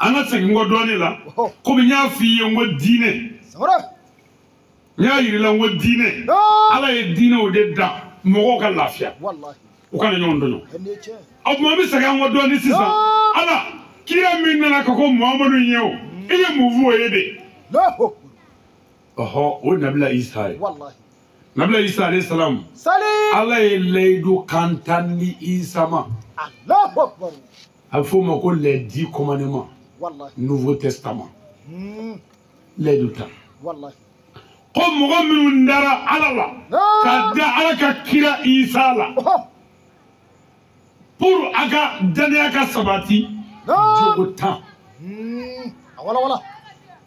An ka segin kɔ dɔɔnin la komi n y'a f'i ye n ko diinɛ n y'a yir'i la n ko diinɛ Ala ye diinɛw de da mɔgɔw ka lafiya u kana ɲɔgɔn tɔɲɔ o tuma an bɛ segin an kɔ dɔɔnin sisan Ala kira min nana ka ko Muhamadu ye o i ye mun f'o ye de ɔhɔ o ye Nabila Isa ye Nabila Isa alayhi salam Ala ye layidu kan tan di Isa ma a bɛ f'o ma ko les 10 commandements Nouveau Testament layidu tan ko mɔgɔ minnu dara Ala la ka da Ala ka kira Isa la pour a ka danaya ka sabati jogo tan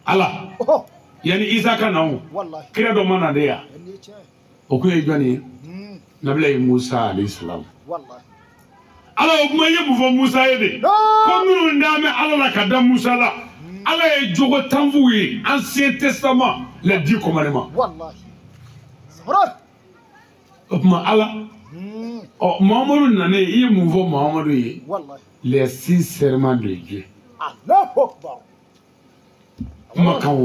Ala yanni Isa ka na o kira dɔ ma na de yan o kun ye jɔnni ye Nabila Musa alayhi salam Ala o kuma i ye mun fɔ Musa ye de ko minnu dalen bɛ Ala la ka da Musa la Ala ye jogo tan f'u ye Ancien Testament les 10 commandements o tuma Ala ɔ Muhamadu nanen i ye mun fɔ Muhamadu ye les 6 serments de Dieu kumakan 6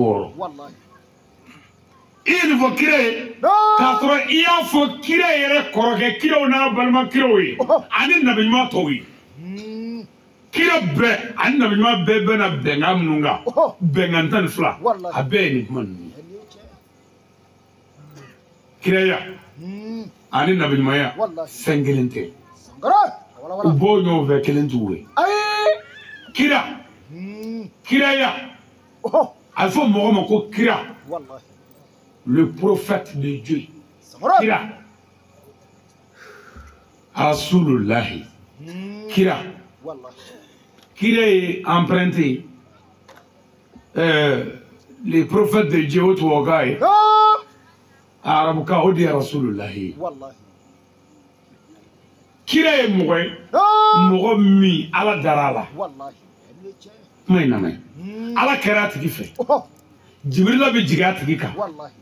i ye nin fɔ kira ye k'a sɔrɔ i y'a fɔ kira yɛrɛ kɔrɔkɛ kiraw n'a balima kiraw ye ani nabiɲuman tɔw ye kira bɛɛ ani nabiɲuman bɛɛ bɛna bɛnkan minnu kan bɛnkan 12 a bɛɛ ye nin kuma ninnu ye kiraya ani nabiɲumanya fɛn kelen tɛ u b'o ɲɔgɔn fɛ kelen t'u ye kira kiraya a bɛ fɔ mɔgɔ ma ko kira le prophète de Dieu kira Rasulullahi kira kira ye emprunté les prophètes de Dieu o tubabukan ye arabukan o de ye Rasulullahi kira ye mɔgɔ ye mɔgɔ min Ala dara a la kuma in nana ye Ala kɛra a tigi fɛ Jibirila bɛ jigin a tigi kan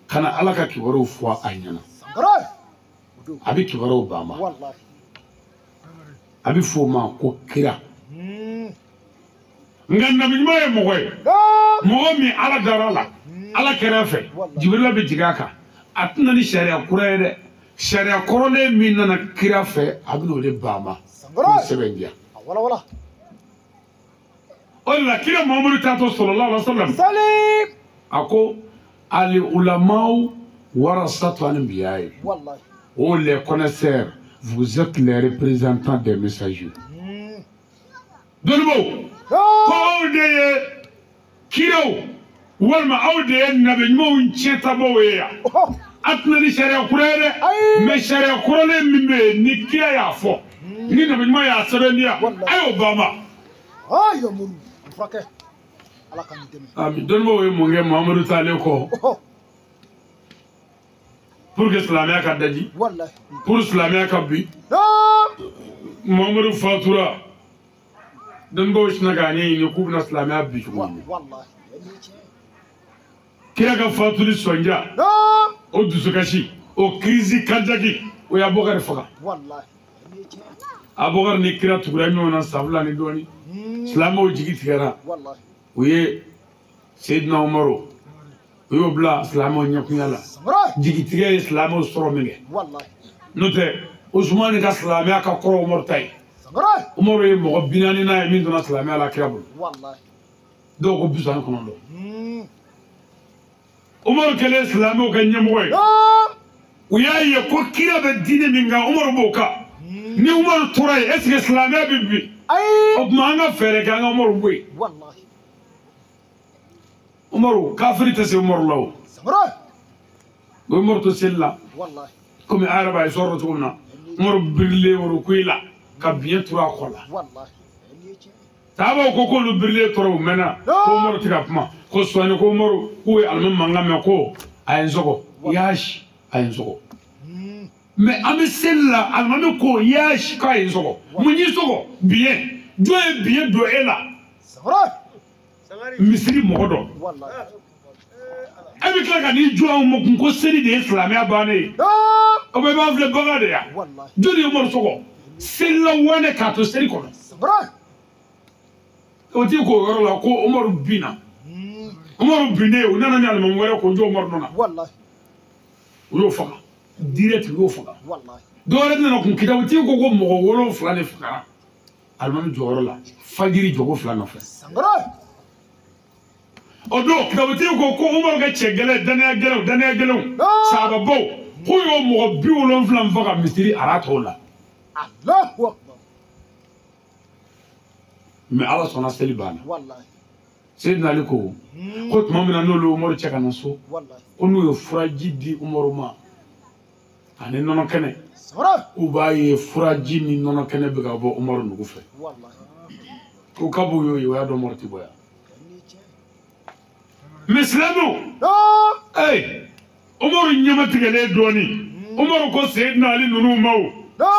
ka na Ala ka kibaruw fɔ a ɲɛna a bɛ kibaruw ban ma a bɛ f'o ma ko kira nka nabiɲuman ye mɔgɔ ye mɔgɔ min Ala dara a la Ala kɛra a fɛ Jibirila bɛ jigin a kan a tɛna ni sariya kura ye dɛ sariya kɔrɔlen min nana kira fɛ a bɛ n'o de ban ma k'o sɛbɛn diya o de la kira Muhamadu taatɔ sallallahu alaihi wa sallam a ko ali ulamaw warasatu anbiya oh les connaisseurs vous êtes les représentants des messagers dɔnnibaw ko aw de ye kiraw walima aw de ye nabiɲumanw tiɲɛtabaw ye yan a tɛna ni sariya kura ye dɛ mais sariya kɔrɔlen min bɛ yen ni kira y'a fɔ ni nabiɲuman y'a sɛbɛn diya a y'o ban ma ami dɔnnibaw ye mun kɛ Muhamadu taalen kɔ pour que silamɛya ka daji pour silamɛya ka bi Muhamadu fatura dɔnnibaw sinna k'a ɲɛɲini k'u bɛna silamɛya bi cogo min kira ka fatuli sɔnja o dusukasi o crise cardiaque o ye Abubakari faga Abubakari ni kira tugura ɲɔgɔn na san 2 ni dɔɔnin silamɛw jigi tigɛra u ye Seydina Umaru u y'o bila silamɛw ɲɛkunya la jigitigɛ ye silamɛw sɔrɔ min kɛ n'o tɛ Usumani ka silamɛya ka kɔrɔ Umaru ta ye Umaru ye mɔgɔ 40 ye min donna silamɛya la kira bolo dɔw ko 39 Umaru kɛlen silamɛw ka ɲɛmɔgɔ ye u y'a ye ko kira bɛ diinɛ min kan Umaru b'o kan ni Umaru tora yen est ce que silamɛya bɛ bin o tuma an ka fɛɛrɛ kɛ an ka Umaru bɔ yen Umaru kafiri tɛ se Umaru la o o ye Umaru to seli la komi a yɛrɛ b'a ye sɔrɔ cogo min na Umaru birilen rukuyi la ka biɲɛ turu a kɔ la sahabaw ko k'olu birilen tora u mɛnna ko Umaru tɛ ka kuma ko sɔɔni ko Umaru k'u ye alimami mankan mɛn ko a ye n sɔgɔ yaasi a ye n sɔgɔ mais an bɛ seli la alimami ko yaasi k'a ye n sɔgɔ mun y'i sɔgɔ biɲɛ jɔn ye biɲɛ don e la misiri mɔgɔ dɔ e bɛ tila ka n'i jɔ anw ma kun ko seli de ye silamɛya bannen ye o bɛɛ b'an filɛ bagan de ya jɔnni ye Umaru sɔgɔ selila wanɛ k'a to seli kɔnɔ O ti k'o yɔrɔ la ko Umaru binna. Umaru binnen u nana ni alimami wɛrɛ k'o jɔ Umaru nɔ na. U y'o faga. Direct u y'o faga. Dɔwɛrɛ nana kun kitabutigi ko ko mɔgɔ 7 de fagara alimami jɔyɔrɔ la fajiri jɔko 2 nɔfɛ. O don kitabutigi ko ko Umaru ka cɛ gɛlɛn danaya gɛlɛnw sahababaw k'u y'o mɔgɔ 70 faga misiri ara tɔw la. Mais Ala sɔnna seli banna. Seydina Ali ko ko tuma min na n'olu ye Umaru cɛ ka na so ko n'u ye furaji di Umaru ma ani nɔnɔ kɛnɛ u b'a ye furaji ni nɔnɔ kɛnɛ bɛ ka bɔ Umaru nugu fɛ. Ko kab'u y'o ye o y'a dɔn Umaru ti bɔ yan. Mais silamɛw Umaru ɲɛma tigɛlen dɔɔnin. Umaru ko Seydina Ali ninnu ma o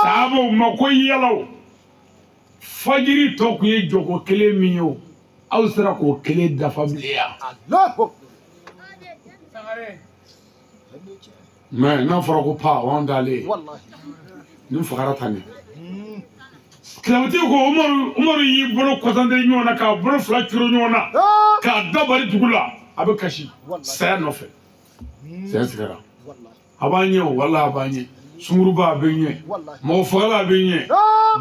sahabaw ma ko yala o fajiri tɔ kun ye jɔko kelen min ye o aw sera k'o kelen dafa bilen yan. Mais n'a fɔra ko pa o y'anw dalen ye nin fagara tan de. Kitabutigi ko Umaru y'i bolo kɔsantɛ ɲɔgɔn na k'a bolo 2 curu ɲɔgɔn na k'a dabari dugu la a bɛ kasi saya nɔfɛ. Saya sigara. A b'an ɲɛ o walahi a b'an ɲɛ. Sunguruba a bɛ ɲɛ. Mɔgɔ fagala a bɛ ɲɛ.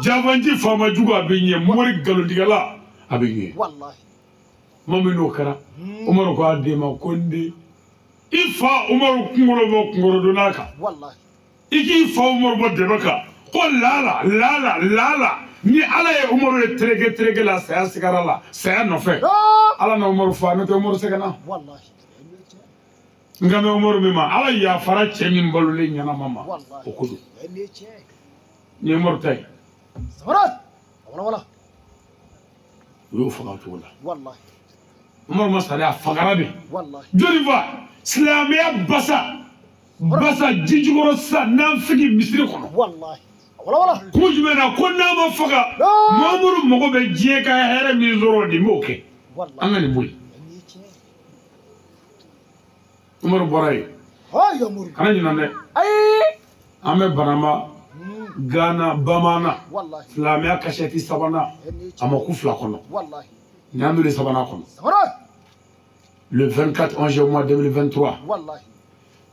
Jafanji faama jugu a bɛ ɲɛ. Mori nkalontigɛla a bɛ ɲɛ. Tuma min n'o kɛra Umaru ko a den ma ko n den i fa Umaru kunkolo bɔ kunkorodonna kan. I k'i fa Umaru bɔ dɛbɛ kan ko lala lala lala ni Ala ye Umaru ye tereke tereke la saya sigara la saya nɔfɛ. Ala na Umaru fa n'o tɛ Umaru sɛgɛnna. N kan bɛ Umaru min ma Ala yafara cɛ min balolen ɲɛnama ma o ko don. Nin ye Umaru ta ye. U y'o faga o cogo la. Umaru ma sa dɛ a fagara de. Joli fa silamɛya basa basa jijukɔrɔ sisan nafigi misiri kɔnɔ. Kun jumɛn na ko n'a ma faga Muhamadu mago bɛ diɲɛ ka hɛrɛ min sɔrɔ nin b'o kɛ. An ka nin bɔ yen. Umaru bɔra yen. Kana ɲinɛ dɛ. An bɛ Banama Gana Bamanan silamɛya kasɛti 3nan a ma ku 2 kɔnɔ. Nin y'an de 3nan kɔnɔ. Le 24 11 mois 2023.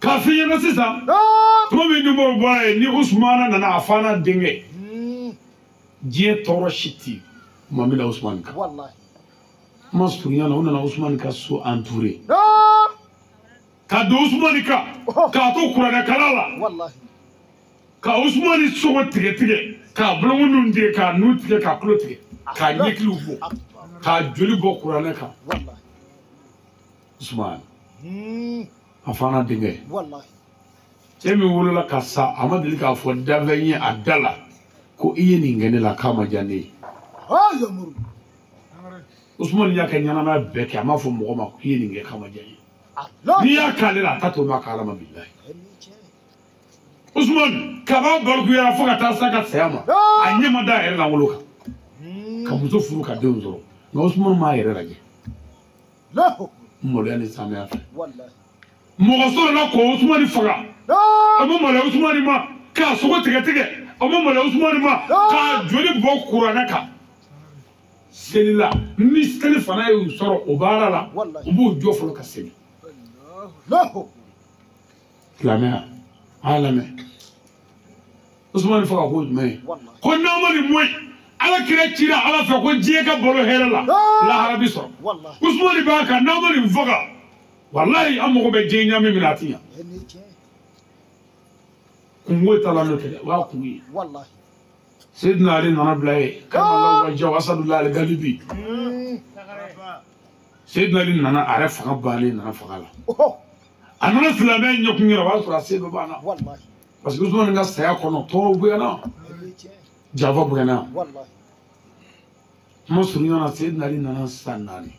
K'a f'i ɲɛna sisan tuma min ni Umaru bɔra yen ni Usumana nana a fa n'a denkɛ diɲɛ tɔɔrɔ si ti tuma min na Usumani kan. Kuma surunya na u nana Usumani ka so entouré. Ka don Usumani kan k'a to kuranɛkalan la. Ka Usumani sogo tigɛ tigɛ k'a bolokon tigɛ k'a nun tigɛ k'a tulo tigɛ k'a ɲɛkiliw bɔ k'a joli bɔ kuranɛ kan. Usumani a fa n'a denkɛ. Cɛ min wolola ka sa a ma deli k'a fɔ danfɛn ye a da la ko i ye nin kɛ ne la k'a ma diya ne ye. Usumani y'a kɛ ɲɛnamaya bɛɛ kɛ a m'a fɔ mɔgɔ ma k'i ye nin kɛ k'a ma diya n ye. N'i y'a k'ale la a ta to ma k'ala ma bilahi. Usumani kaba balikuyara fo ka taa s'a ka saya ma a ɲɛ ma da a yɛrɛ lankolon kan ka muso furu ka denw sɔrɔ nka Usumani m'a yɛrɛ lajɛ. Maloya ni samiya fɛ. Mɔgɔ sɔrɔla k'o Usumani faga a ma maloya Usumani ma k'a sogo tigɛ tigɛ a ma maloya Usumani ma k'a joli bɔ kuranɛ kan. Seli la ni seli fana y'u sɔrɔ o baara la u b'u jɔ fɔlɔ ka seli. Silamɛya a y'a lamɛn. Usumani faga ko jumɛn ye ko n'aw ma nin bɔ yen Ala kira cira Ala fɛ ko diɲɛ ka balo hɛrɛ la lahara bi sɔrɔ. Usumani b'a kan n'aw ma nin faga walahi an mago bɛ diɲɛ ɲami min na a ti ɲa. Kungo t'a la n'o tɛ dɛ o y'a kun ye. Seydina Ali nana bila yen kama wajahu Asadulahi al-Galibi. Seydina Ali nana a yɛrɛ fanga bannen nana faga la. A nana silamɛya ɲɛkun yɛrɛ o y'a sɔrɔ a se bɛɛ banna. Parce que Usumani ka saya kɔnɔ tɔɔrɔ bonyana janfa bonyana. Kuma surunya na Seydina Ali nana san 4.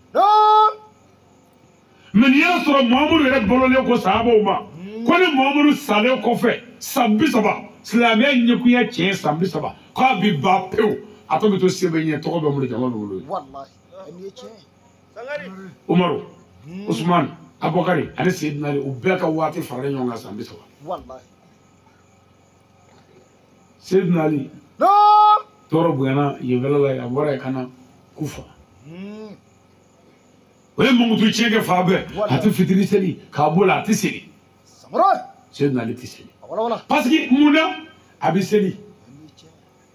Mais n'i y'a sɔrɔ Muhamadu yɛrɛ balolen ko sahabaw ma ko ni Muhamadu salen kɔfɛ san 30 silamɛya ɲɛkunya tiɲɛ san 30 k'a bi ban pewu a tɔ bɛ to se bɛ ɲɛ tɔgɔ bɛ n bolo jama bɛ n bolo. Umaru Usumani Abubakari ani Seydina Ali u bɛɛ ka waati faralen ɲɔgɔn kan san 30. Seydina Ali tɔɔrɔ bonyana yenfɛla la a bɔra yen ka na Kufa. O ye mankutu tiɲɛ kɛ fan bɛɛ. A tɛ fitiri seli k'a b'o la, a tɛ seli. Seydina Ali tɛ seli. Parce que mun na a bɛ seli?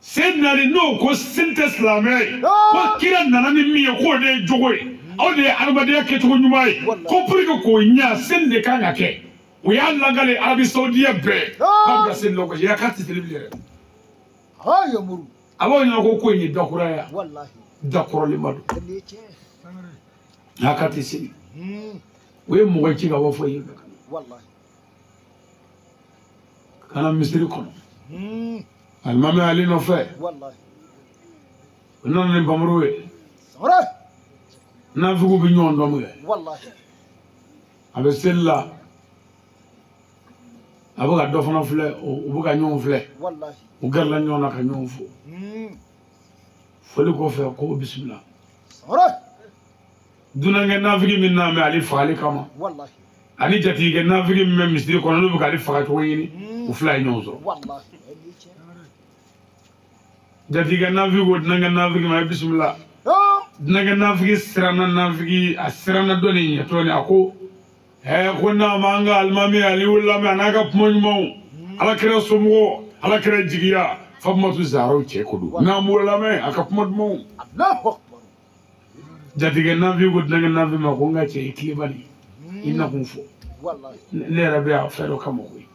Seydina Ali n'o ko seli tɛ silamɛ ye, ko kira nana ni min ye k'o de ye jogo ye, aw de ye adamadenya kɛcogo ɲuman ye, ko pour que k'o ɲa seli de kan ka kɛ. O y'a lakale Arabi Saoudite bɛɛ k'a bɛ ka seli lɔgɔ ya, k'a tɛ seli bilen yɛrɛ. A b'aw ɲɛna ko ko in ye dakura ye, dakɔrɔlenba don. N'a k'a tɛ seli, o ye mɔgɔ ci ka bɔ fɔ yen ka na misiri kɔnɔ. Alimami Ali nɔfɛ, o nana ni bamuru ye. Nafigiw bɛ ɲɔgɔn dɔn min kɛ, a bɛ seli la, a bɛ ka dɔ fana filɛ, u bɛ ka ɲɔgɔn filɛ, u gɛrɛla ɲɔgɔn na ka ɲɔgɔn fo. Foli kɔfɛ ko bisimila. Dunankɛ nafigi min n'a mɛ ale fagali kama, ani jatigikɛ nafigi min bɛ misiri kɔnɔ n'u bɛ k'ale faga cogo ɲini, u fila ye ɲɔgɔn sɔrɔ. Jatigikɛ nafigi ko dunankɛ nafigi ma, bisimila. Dunankɛ nafigi siranna nafigi, a siranna dɔ ni ɲɛtɔ ni a ko ko n'a ma an ka alimami Ali wulila mɛ a n'a ka kuma ɲumanw, Ala kɛra somɔgɔ, Ala kɛra jigiya, Fatumatu Zaharaw cɛ ko don, n'an b'o lamɛn a ka kuma dumanw. Jatigikɛ nafigi ko dunankɛ nafigi ma ko n ka cɛ i tilebali, i nakun fɔ, ne yɛrɛ bɛ yan fɛn dɔ kama koyi,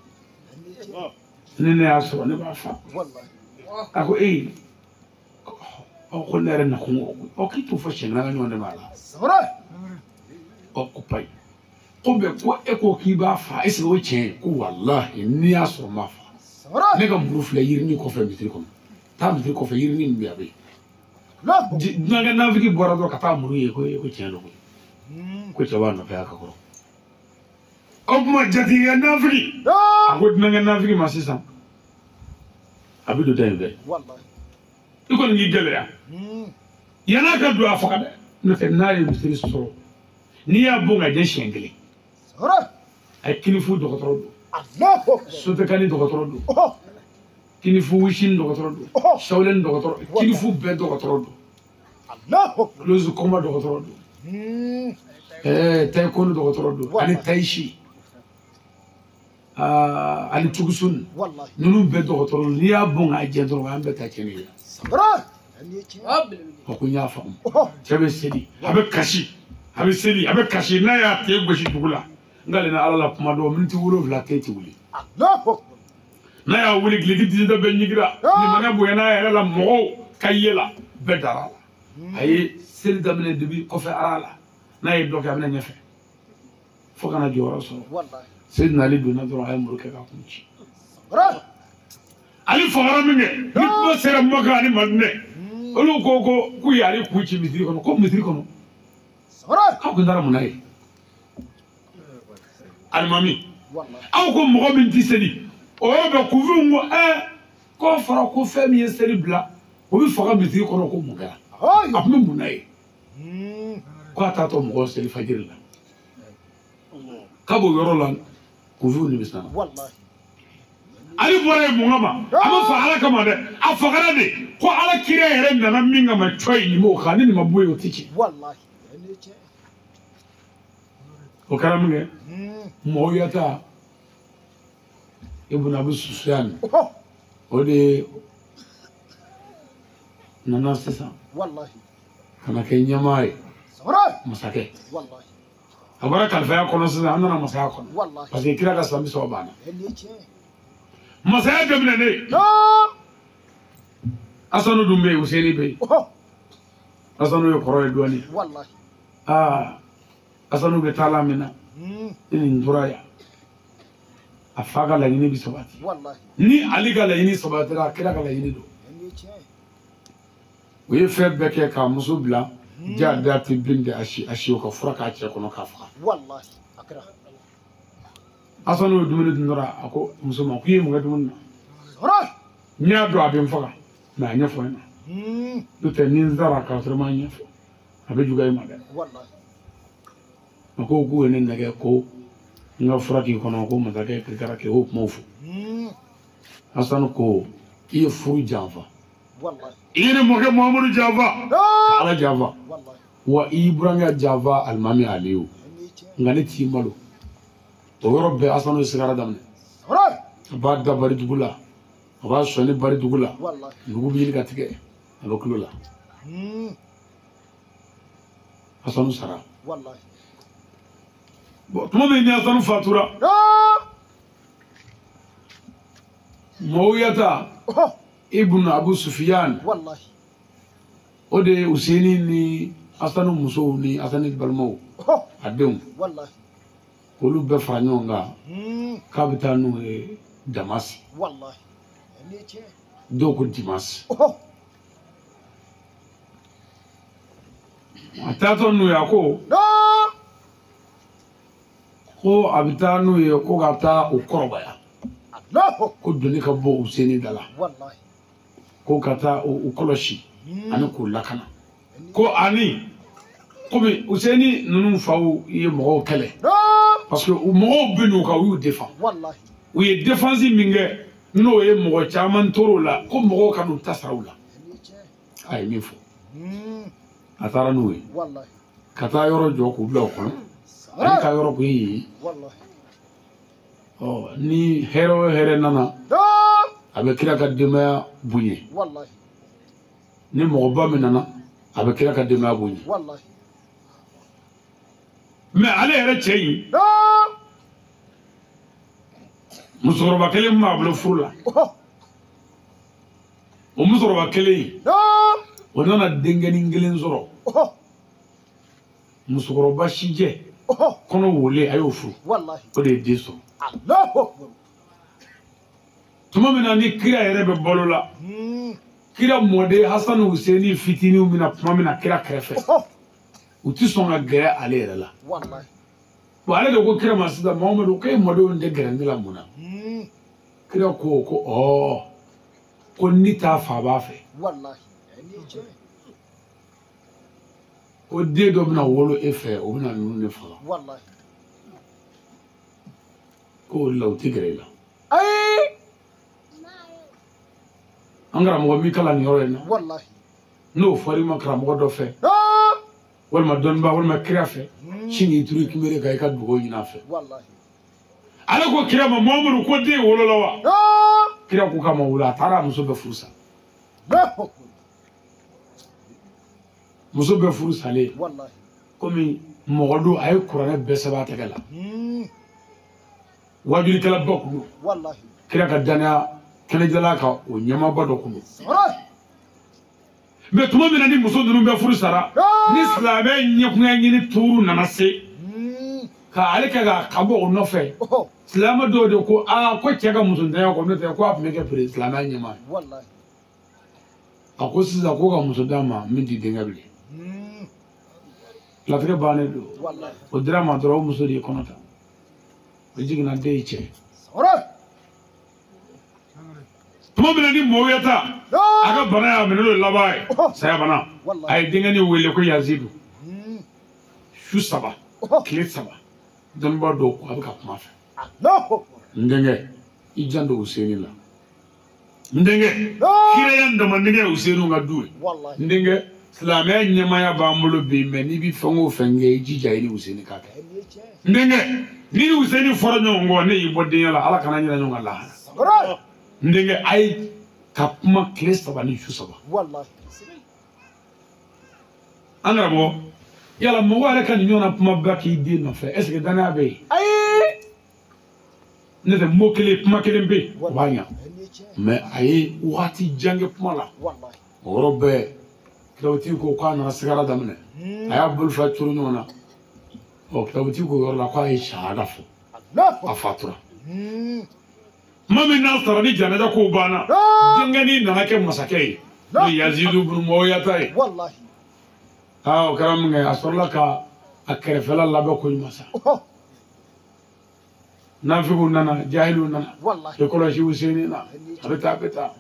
ni ne y'a sɔrɔ ne b'a fa. A ko ee, ko ne yɛrɛ nakun ko k'i t'o fɔ siɲɛ kelen, an ka ɲɔgɔn dɛmɛ a la. Ɔ ko payi, ko bɛ ko e ko k'i b'a fa, est ce que o tiɲɛ ye? Ko walahi n'i y'a sɔrɔ n b'a fa. Ne ka muru filɛ yirini kɔfɛ misiri kɔnɔ, taa misiri kɔfɛ yirini min bɛ yen a bɛ yen. Dunankɛ nafigi bɔra dɔrɔn ka taa muru ye ko tiɲɛ don koyi, ko cɛ b'a nɔfɛ a ka kɔrɔ. O tuma jatigikɛ nafigi a ko dunankɛ nafigi ma sisan, a bɛ don da in fɛ, i kɔni k'i gɛlɛya yann'a ka don a faga dɛ, n'o tɛ n'a ye misiri sɔrɔ n'i y'a bon ka jɛ siɲɛ kelen. A ye kinifu dɔgɔtɔrɔ don, sotekani dɔgɔtɔrɔ don, kinifu wisini dɔgɔtɔrɔ don, sawuleni dɔgɔtɔrɔ, kinifu bɛɛ dɔgɔtɔrɔ don, kulosi kɔma dɔgɔtɔrɔ don, taekwondo dɔgɔtɔrɔ don, ani tayishi, ani tugusun, ninnu bɛɛ dɔgɔtɔrɔ don. N'i y'a bon k'a jɛ dɔrɔn an bɛɛ ta tiɲɛni ye. A ko n y'a faamu. Cɛ bɛ seli, a bɛ kasi, a bɛ seli, a bɛ kasi, n'a y'a ten gosi dugu la, n k'ale Ala la kuma dɔw miniti 7 te ti wuli. N'a y'a wuli gileki disi dɔ bɛ ɲigira, limaniya bonya n'a yɛrɛ la, mɔgɔw ka ye la bɛɛ dara a la. A ye seli daminɛ depuis kɔfɛ ara la, n'a ye dɔ kɛ a bɛna ɲɛfɛ fo kana jɔyɔrɔ sɔrɔ. Seydina Ali donna dɔrɔn a ye muru kɛ k'a kun ci. Ali fagara min kɛ, ni kuma sera Maka ani Madinɛ, olu ko ko k'u ye Ali kun ci misiri kɔnɔ, ko misiri kɔnɔ aw kun taara mun na ye? Alimami aw ko mɔgɔ min tɛ seli, o y'o bɛn kunfinw ko k'o fɔra ko fɛn min ye seli bila o bɛ faga misiri kɔnɔ, ko mun kɛra? A tun bɛ mun na ye? K'a t'a tɔ mɔgɔw seli fajiri la, k'a b'o yɔrɔ la kunfinw nimisana. Ali bɔra yen mun kama? A ma fa Ala kama dɛ, a fagara de ko Ala kira yɛrɛ nana min kama cɔyi nin b'o kan, ni nin ma bɔ yen o tɛ tiɲɛ. O kɛra min kɛ, Muawiyata ibn Abi Sufyan o de nana sisan ka na kɛ ɲɛmaa ye, masakɛ. A bɔra kalifaya kɔnɔ sisan, an nana masaya kɔnɔ parce que kira ka san 30 banna. Masaya daminɛnen, Asanu dun bɛ yen, Useni bɛ yen. Asanu ye kɔrɔ ye dɔɔnin. Aa Asanu bɛ taa la min na, ni nin tora yan, a fa ka laɲini bɛ sabati. Ni Ali ka laɲini sabatira, a kira ka laɲini don. U ye fɛn bɛɛ kɛ k'a muso bila Jaadati bin de asi o ka fura k'a cɛ kɔnɔ k'a faga. Asanu ye dumuni dun dɔrɔn, a ko muso ma k'i ye mun kɛ dumuni na? N y'a dɔn a bɛ n faga, mɛ a ɲɛfɔ n ɲɛna. N'o tɛ ni n sara k'a sɔrɔ n m'a ɲɛfɔ, a bɛ juguya i ma dɛ. A ko k'u ye ne nɛgɛ ko n ka fura k'i kɔnɔ, ko masakɛ kirikara kɛ o kumaw fɔ. Asanu ko i ye furu janfa, i ye ne mɔkɛ Muhamadu janfa, ka Ala janfa. Wa i burankɛ janfa alimami Aliyu nka ne t'i malo. O yɔrɔ bɛɛ Asanu ye sigara daminɛ. A b'a da bari dugu la, a b'a sɔnni bari dugu la, dugu bɛ ɲini ka tigɛ, a bɛ kulo la. Asanu sara. Bon, tuma min ni Asanu fatura, Muawiyata ibn Abu Sufyan, o de ye Useni ni Asanu musow ni Asani balimaw a denw, olu bɛɛ fara ɲɔgɔn kan k'a bɛ taa n'u ye Damasi. Dɔw ko Dimasi. A taatɔ n'u ye, a ko ko a bɛ taa n'u ye ko ka taa u kɔrɔbaya, ko doni ka bɔ Useni da la, ko ka taa u kɔlɔsi ani k'u lakana. Ko ani komi Useni ninnu faw ye mɔgɔw kɛlɛ, parce que u mɔgɔw bɛ n'u kan, u y'u défend. U ye défense min kɛ n'o ye mɔgɔ caman tor'o la, ko mɔgɔw ka n'u ta sara u la. A ye min fɔ, a taara n'u ye ka taa yɔrɔ jɔ k'u bila o kɔnɔ, ani ka yɔrɔ k'u ye. Ɔ ni hɛrɛ o hɛrɛ nana, a bɛ kira ka denbaya bonya. Ni mɔgɔba min nana, a bɛ kira ka denbaya bonya. Mais ale yɛrɛ cɛ in, musokɔrɔba kelen min b'a bolo furu la, o musokɔrɔba kelen in, o nana denkɛnin kelen sɔrɔ. Musokɔrɔba sijɛ kɔnɔ wolen, a y'o furu, o de ye den sɔrɔ. Tuma min na ni kira yɛrɛ bɛ balo la, kira mɔden Hasani Useni fitininw bɛna kuma min na kira kɛrɛfɛ, u ti sɔn ka gɛrɛ ale yɛrɛ la. Bon, ale de ko kira ma sisan, Muhamadu, k'e mɔdenw tɛ gɛrɛ ne la mun na? Kira ko ko ɔɔ, ko ni t'a fa b'a fɛ, ko den dɔ bɛna wolo e fɛ, o bɛna ninnu de faga. Ko o de la u tɛ gɛrɛ i la. An karamɔgɔ min kalan nin yɔrɔ in na, n'o fɔra i ma karamɔgɔ dɔ fɛ, walima dɔnnibaa, walima kira fɛ, sini i turu i kunbere kan i ka dugawu ɲini a fɛ. Ale ko kira ma, Muhamadu, ko den wolola wa? Kira ko k'a ma wolo, a taara a muso bɛɛ furu sa. Muso bɛɛ furu salen, komi mɔgɔ don, a ye kuranɛ bɛɛ sɛbɛn a tɛgɛ la. Wajulikɛlaba kun don, kira ka danaya kɛnɛjala kan o ɲɛmaaba dɔ kun don. Mais tuma min na ni muso ninnu bɛɛ furu sara, ni silamɛ ɲɛkunya ɲini tuuru nana se ka ale kɛ ka bɔ o nɔfɛ, silamɛ dɔw de ko aa, ko cɛ ka musodanya kɔ, n'o tɛ ko a tun bɛ kɛ pere silamɛ ɲɛmaa ye. A ko sisan ko ka muso d'a ma min t'i denkɛ bilen. Latigɛ bannen don. O dira ma dɔrɔn, o muso de ye kɔnɔ ta, o jiginna, den ye cɛ. Tuma min na ni Muawiyata a ka bana y'a minɛ, n'o ye laban ye, saya bana, a ye denkɛnin wele ko Yazidu. Su 3 tile 3, dɔnnibaa dɔw ko a bɛ ka kuma fɛ. N denkɛ, i janto Useni la. N denkɛ, kiraya damadenya ye Useni ka du ye. N denkɛ, silamɛya ɲɛmaaya b'an bolo bi, mɛ n'i bɛ fɛn o fɛn kɛ, i jija i ni Useni ka kɛ. N denkɛ, ni ni Useni fɔra ɲɔgɔn kɔ, ne y'i bɔ denya la, Ala kana ɲinɛ ɲɔgɔn kan lahara. N denkɛ, a ye ka kuma tile 3 ni su 3. An karamɔgɔ, yala mɔgɔ yɛrɛ ka nin ɲɔgɔn na kuma ba k'i den nɔfɛ, est ce que danaya bɛ yen? Ne tɛ mot kelen, kuma kelen bɛ yen, o b'a ɲa. Mais a ye waati jan kɛ kuma la. O yɔrɔ bɛɛ, kitabutigi ko k'a nana sigara daminɛ, a y'a bolo fila turu ɲɔgɔn na. Ɔ kitabutigi ko yɔrɔ la k'a ye sahada fɔ, a fatura. Tuma min n'a sara ni janaja kow banna, denkɛnin nana kɛ masakɛ ye, n'o ye Yazidu bunu Muawiyata ye. Aa, o kɛra min kɛ, a sɔrɔla ka a kɛrɛfɛla labɛn ko ɲuman sa. Nafigiw nana, jahiliw nana, i kɔlɔsi Useni na, a bɛ taa, a bɛ taa,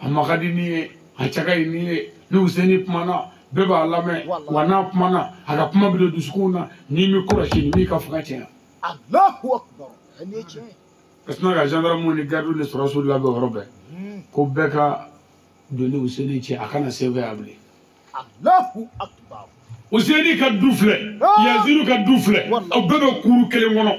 a ma ka di ni ye, a cɛ ka ɲi ni ye. Ni Useni kumana, bɛɛ b'a lamɛn, wa n'a kumana, a ka kuma bɛ don dusukun na. N'i m'i kɔlɔsi, nin b'i ka fanga tiɲɛ. Ka sina ka gendarme ni gardiw ni sɔrɔdasiw labɛn o yɔrɔ bɛɛ, ko bɛɛ ka don ni Useni cɛ, a kana se fɛ yan bilen. Useni ka du filɛ, Yazidu ka du filɛ, aw bɛɛ bɛ kuru kelen kɔnɔ.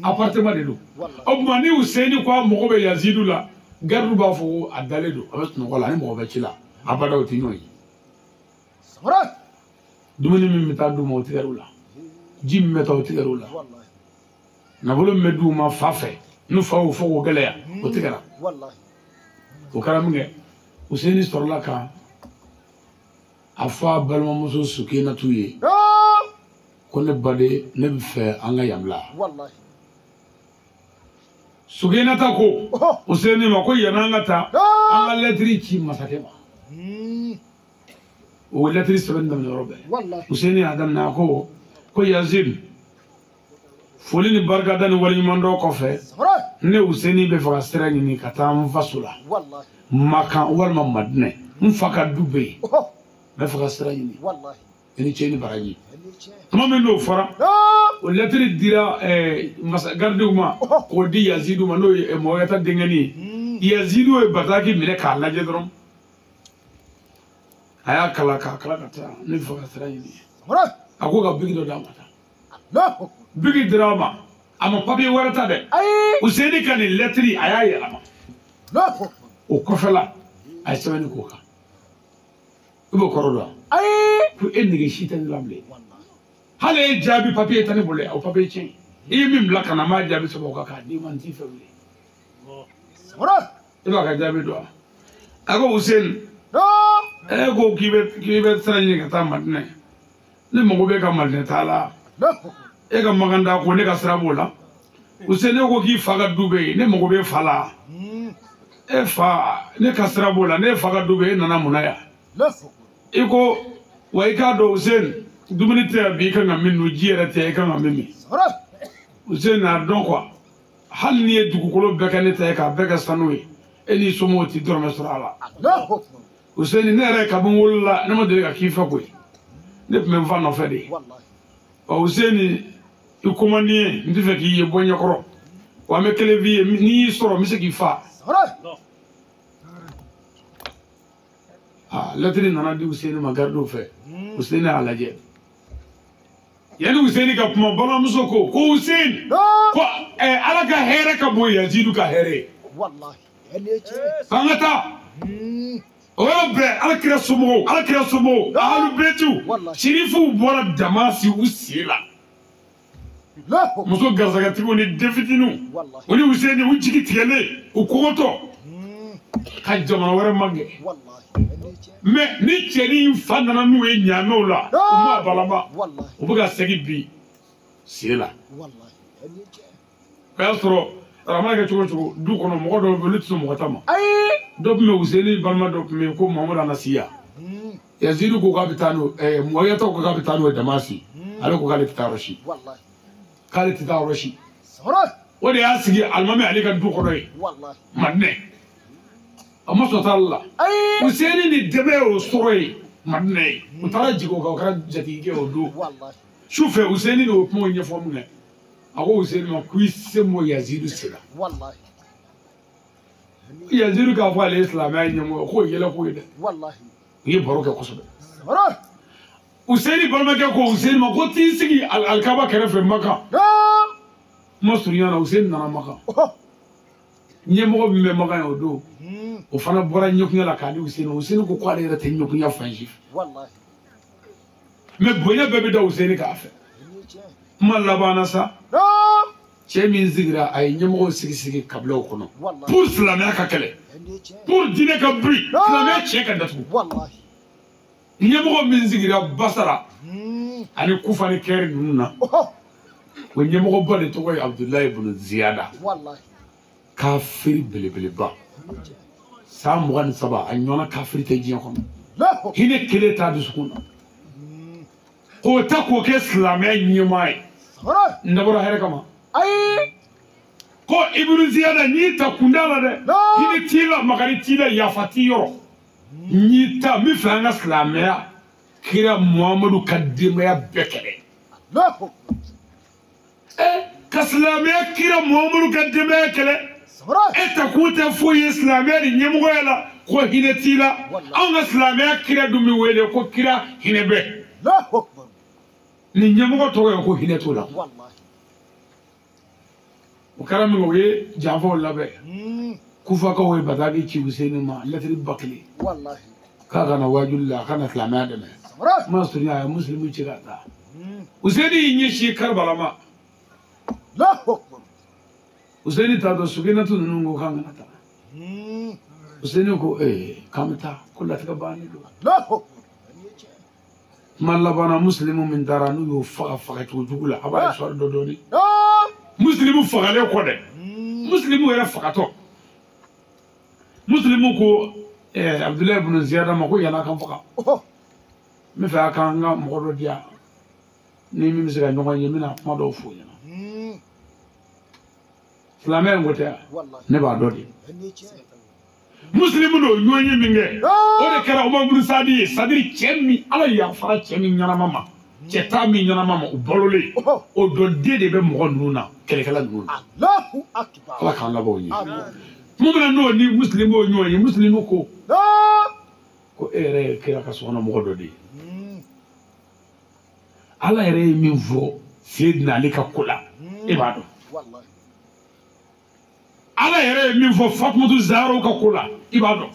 Appartement de don. O tuma ni Useni ko a mago bɛ Yazidu la, garde b'a fɔ ko a dalen don, a bɛ sunɔgɔ la, ani mɔgɔ bɛ ci la, abada o tɛ ɲɔgɔn ye. Dumuni min bɛ taa d'u ma o tigɛr'u la, ji min bɛ taa o tigɛr'u la, nafolo min bɛ d'u ma fa fɛ, n'u fa y'o fɔ k'o gɛlɛya, o tigɛra. O kɛra min kɛ, Useni sɔrɔla ka a fɔ a balimamuso Sukenatu ye ko ne baden, ne bɛ fɛ an ka yan bila. Sukenata ko Useni ma ko yan'an ka taa, an ka lɛtiri ci masakɛ ma. O lɛtiri sɛbɛnni daminɛ yɔrɔ bɛɛ. Useni y'a daminɛ, a ko ko Yazid, foli ni barikada ni waleɲumandɔn kɔfɛ, ne Useni bɛ fɛ ka sira ɲini ka taa n faso la, Makan walima Madinɛ, n fa ka du bɛ yen, n bɛ fɛ ka sira ɲini. I ni ce ni baraji. Tuma min n'o fɔra, o lɛtiri dira gardiw ma k'o di Yazidu ma, n'o ye Mɔwiyata denkɛnin ye. Yazidu ye bataki minɛ k'a lajɛ dɔrɔn, a y'a kala k'a kala ka taa, ne bɛ fɛ ka sira ɲini. A ko ka bigi dɔ d'a ma taa. Bigi dira a ma, a ma papiye wɛrɛ ta dɛ. Useni ka nin lɛtiri a y'a yɛlɛma. O kɔfɛla a ye sɛbɛnni k'o kan. I b'o kɔrɔ dɔn wa? Ko e nege si tɛ ne la bilen. Hali e jaabi papiye tɛ ne bolo yan, o papiye tiɲɛ. I ye min bila ka na, n b'a jaabi sɛbɛn o kan k'a d'i ma, n t'i fɛ bilen. I b'a ka jaabi dɔn wa? A ko Useni, e ko k'i bɛ sira ɲini ka taa Madinɛ. Ne mago bɛ ka Madinɛ taa la. E ka Makan ko ne ka sira b'o la. Useni ko k'i fa ka du bɛ yen, ne mago bɛ fa la. E fa, ne ka sira b'o la, ne fa ka du bɛ yen, e nana mun na yan? I ko wa i k'a dɔn Useni, dumuni tɛ yan bi, i kan ka min dun, ji yɛrɛ tɛ yan, i kan ka min min. Useni a dɔn quoi, hali n'i ye dugukolo bɛɛ kɛ ne ta ye k'a bɛɛ kɛ sanu ye, e n'i somɔgɔw tɛ dɔrɔmɛ sɔrɔ a la. Useni, ne yɛrɛ kabini n wolola, ne ma deli ka k'i fɛ koyi, ne tun bɛ n fa nɔfɛ de. Ɔ Useni, i ko man di n ye, n tɛ fɛ k'i ye bɔ ɲɛkɔrɔ, wa n bɛ kelen f'i ye, n'i y'i sɔrɔ n bɛ se k'i fa. Lɛtiri nana di Useni ma gardiw fɛ. Useni y'a lajɛ. Yanni Useni ka kuma, balimamuso ko ko Useni, ko Ala ka hɛrɛ ka bon Yazidu ka hɛrɛ ye. K'an ka taa. O yɔrɔ bɛɛ, Ala kira somɔgɔw, Ala kira somɔgɔw, Ahalu Betiw, Sirifuw bɔra Damasi u sen la. Muso garisɛgɛtigiw ni den fitininw, o ni Useni u jigi tigɛlen, u kɔngɔtɔ ka jamana wɛrɛ magɛn. Mais ni cɛnin fa nana n'u ye ɲaamɛw la, u ma balama, u bɛ ka segin bi sen la. O y'a sɔrɔ a mana kɛ cogo o cogo, du kɔnɔ mɔgɔ dɔw bɛ yen, olu tɛ sɔn mɔgɔ ta ma. Dɔ tun bɛ Useni balima dɔ tun bɛ yen ko Muhamadu Anasiya. Yazidu ko k'a bɛ taa n'o, Mɔwiyata ko k'a bɛ taa n'o ye Damasi, ale ko k'ale tɛ taa yɔrɔ si. K'ale tɛ taa yɔrɔ si. O de y'a sigi alimami ale ka du kɔnɔ yen, Madinɛ. A ma sɔn taali la. Useni ni dɛmɛ y'o sɔrɔ yen, Madinɛ ye. U taara jigin o kan, o kɛra jatigikɛ o don. Su fɛ Useni de y'o kumaw ɲɛfɔ mun kɛ. A ko Useni ma ko i se mɔ Yazidu sen la. Yazidu k'a fɔ ale ye silamɛya ɲɛmɔgɔ ye, k'o ye yɛlɛ ko ye dɛ. U ye baro kɛ kosɛbɛ. Useni balimakɛ ko Useni ma ko t'i sigi alikaba kɛrɛfɛ Makan. Kuma surunya na, Useni nana Makan. Ɲɛmɔgɔ min bɛ Makan ye o don, o fana bɔra ɲɛkunya la k'a di Useni ma. Useni ko k'ale yɛrɛ tɛ ɲɛkunya fan si fɛ. Mais bonya bɛɛ bɛ da Useni k'a fɛ. Kuma laban na sa, cɛ min sigira a ye ɲɛmɔgɔw sigi sigi kabilaw kɔnɔ pour silamɛya ka kɛlɛ, pour diinɛ ka biri, silamɛya tiɲɛ ka datugu. Ɲɛmɔgɔ min sigira Basara ani Kufa ni Kɛri ninnu na, o ɲɛmɔgɔba de tɔgɔ ye Abudulayi ibn Ziyada, kafiri belebeleba. San 23 a ɲɔgɔnna kafiri tɛ diɲɛ kɔnɔ. Hinɛ kelen t'a dusukun na. K'o ta k'o kɛ silamɛya ɲɛmaa ye. N dabɔra hɛrɛ kama. Ko Ibn Ziyada n'i ta kunda la dɛ, hinɛ t'i la, makari t'i la, yafa t'i yɔrɔ. N'i ta n bɛ fɛ an ka silamɛya kira Muhamadu ka denbaya bɛɛ kɛlɛ. Ka silamɛya kira Muhamadu ka denbaya kɛlɛ. E ta kun tɛ foyi ye silamɛya ni ɲɛmɔgɔya la, ko hinɛ t'i la. Anw ka silamɛya kira dun bɛ wele ko kira hinɛ bɛɛ. Ni ɲɛmɔgɔ tɔgɔ ye ko hinɛ t'o la. O kɛra min kɛ, u ye janfaw labɛn. Kufakaw ye bataki ci Useni ma lɛtiri 1000. K'a kana wajuli la, a kana silamɛya dɛmɛ. Kuma surunya, a ye musilimu ci ka taa. Useni y'i ɲɛsin Karibala ma. Useni t'a dɔn Sukinatu ninnu ko k'an kana taa. Useni ko k'an bɛ taa, ko latigɛ bannen don. Kuma laban na, musilimu min taara n'u y'o faga fagacogo jugu la, a b'a histoire dɔ dɔɔni. Musilimu fagalen kɔ dɛ, musilimu yɛrɛ fagatɔ, musilimu ko Abudulayi ibn Ziyada ma ko yan'a kan faga, n bɛ fɛ a k'an ka mɔgɔ dɔ di yan ni min bɛ se ka ɲɔgɔn ye, n bɛna kuma dɔw f'o ɲɛna. Silamɛ in ko tɛ yan, ne b'a dɔn de. Musilimu n'o ɲɔgɔn ye min kɛ, o de kɛra Umar ibn Sadi ye, c'est-à-dire cɛ min Ala yafara cɛ min ɲɛnama ma, cɛ t'a min ɲɛnama ma, o balolen, o dɔ den de bɛ mɔgɔ ninnu na, kɛlɛkɛla ninnu na. Ala k'an laban o ɲɛ. Tuma min na n'o ni musilimu y'o ɲɔgɔn ye, musilimu ko ko e yɛrɛ ye kira ka sokɔnɔ mɔgɔ dɔ de ye. Ala yɛrɛ ye min fɔ Seydina Ali ka ko la, e b'a dɔn. Ala yɛrɛ ye min fɔ Fatumatu Zaharaw ka ko la, i b'a dɔn.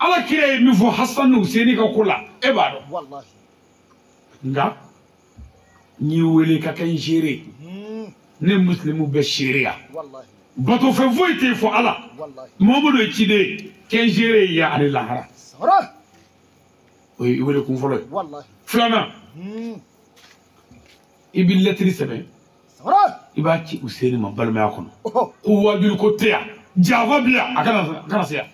Ala kira ye min fɔ Hasan ni Useni ka ko la, e b'a dɔn. Nka n y'i wele ka kɛ n seere, ne musilimu bɛ seereya. Bato fɛn foyi tɛ yen fɔ Ala. Muhamadu ye ciden ye, kɛ n seere ye yan ani lahara. O ye i wele kun fɔlɔ ye. Filanan, i bɛ lɛtiri sɛbɛn, i b'a ci Useni ma balimaya kɔnɔ. Ko wajuli ko tɛ yan, janfa bi yan, a kana se yan.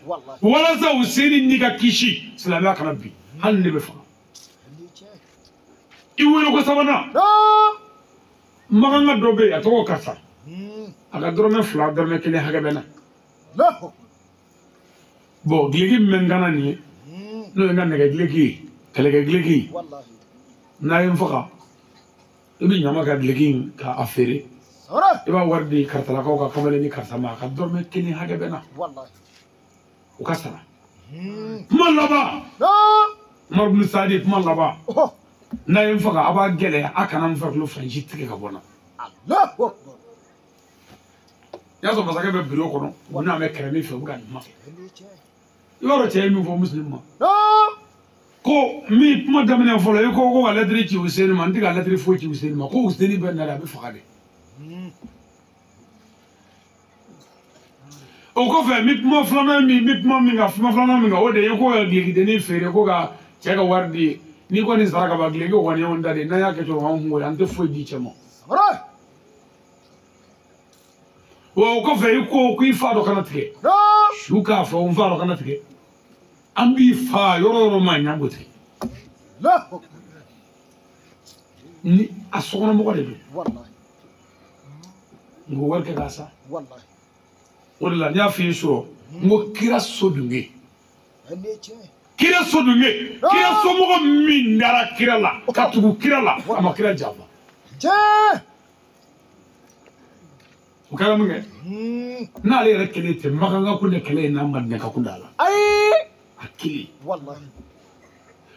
Walasa Useni n'i ka kisi, silamɛya kana bin, hali ne bɛ faga. I wele ko sabanan, Makan dɔ bɛ yen, a tɔgɔ karisa. A ka dɔrɔmɛ 2, dɔrɔmɛ 1 hakɛ bɛ na. Bon, gileki min bɛ n kana nin ye, n'o ye n ka nɛgɛ gileki ye, kɛlɛkɛ gileki, n'a ye n faga, i bɛ ɲama ka gileki in k'a feere. I b'a wari di karisalakaw ka kamalen ni karisa ma, a ka dɔrɔmɛ 1 hakɛ bɛ na. O ka sara. Kuma laban, Umar ibn Sadi, kuma laban, n'a ye n faga, a b'a gɛlɛya, a kana n farikolo fan si tigɛ ka bɔ n na. I y'a sɔrɔ masakɛ bɛ biro kɔnɔ, u n'a bɛ kɛrɛ min fɛ, u bɛ ka nin kuma kɛ. I b'a dɔn cɛ ye min fɔ musilimu ma, ko min kuma daminɛ fɔlɔ, i ko ka lɛtiri ci Useni ma, n tɛ ka lɛtiri foyi ci Useni ma, ko Useni bɛ na de, a bɛ faga de. O kɔfɛ, n bɛ kuma filanan min, n bɛ kuma min kan, kuma filanan min kan, o de ye ko ka gilekidennin feere, ko ka cɛ ka wari di. N'i kɔni sara ka ban, gileki kɔni y'anw ta de, n'an y'a kɛ cogo min, anw kungo ye, an tɛ foyi di cɛ ma. Wa o kɔfɛ, i ko k'i fa dɔ kana tigɛ, su k'a fɔ n fa dɔ kana tigɛ, an b'i fa yɔrɔ yɔrɔ ma ɲan ko tigɛ. Ni a sokɔnɔmɔgɔ de don, n ko wari kɛ k'a sa. O de la n y'a f'i ye sɔrɔ, n ko kira so dunge, kira so dunge, kira somɔgɔ min dara kira la ka tugu kira la, a ma kira janfa. O kɛra mun kɛ, n'ale yɛrɛ kelen tɛ, Makan ka kun tɛ kɛlɛ in n'a Madinɛ ka kun t'a la. A kelen.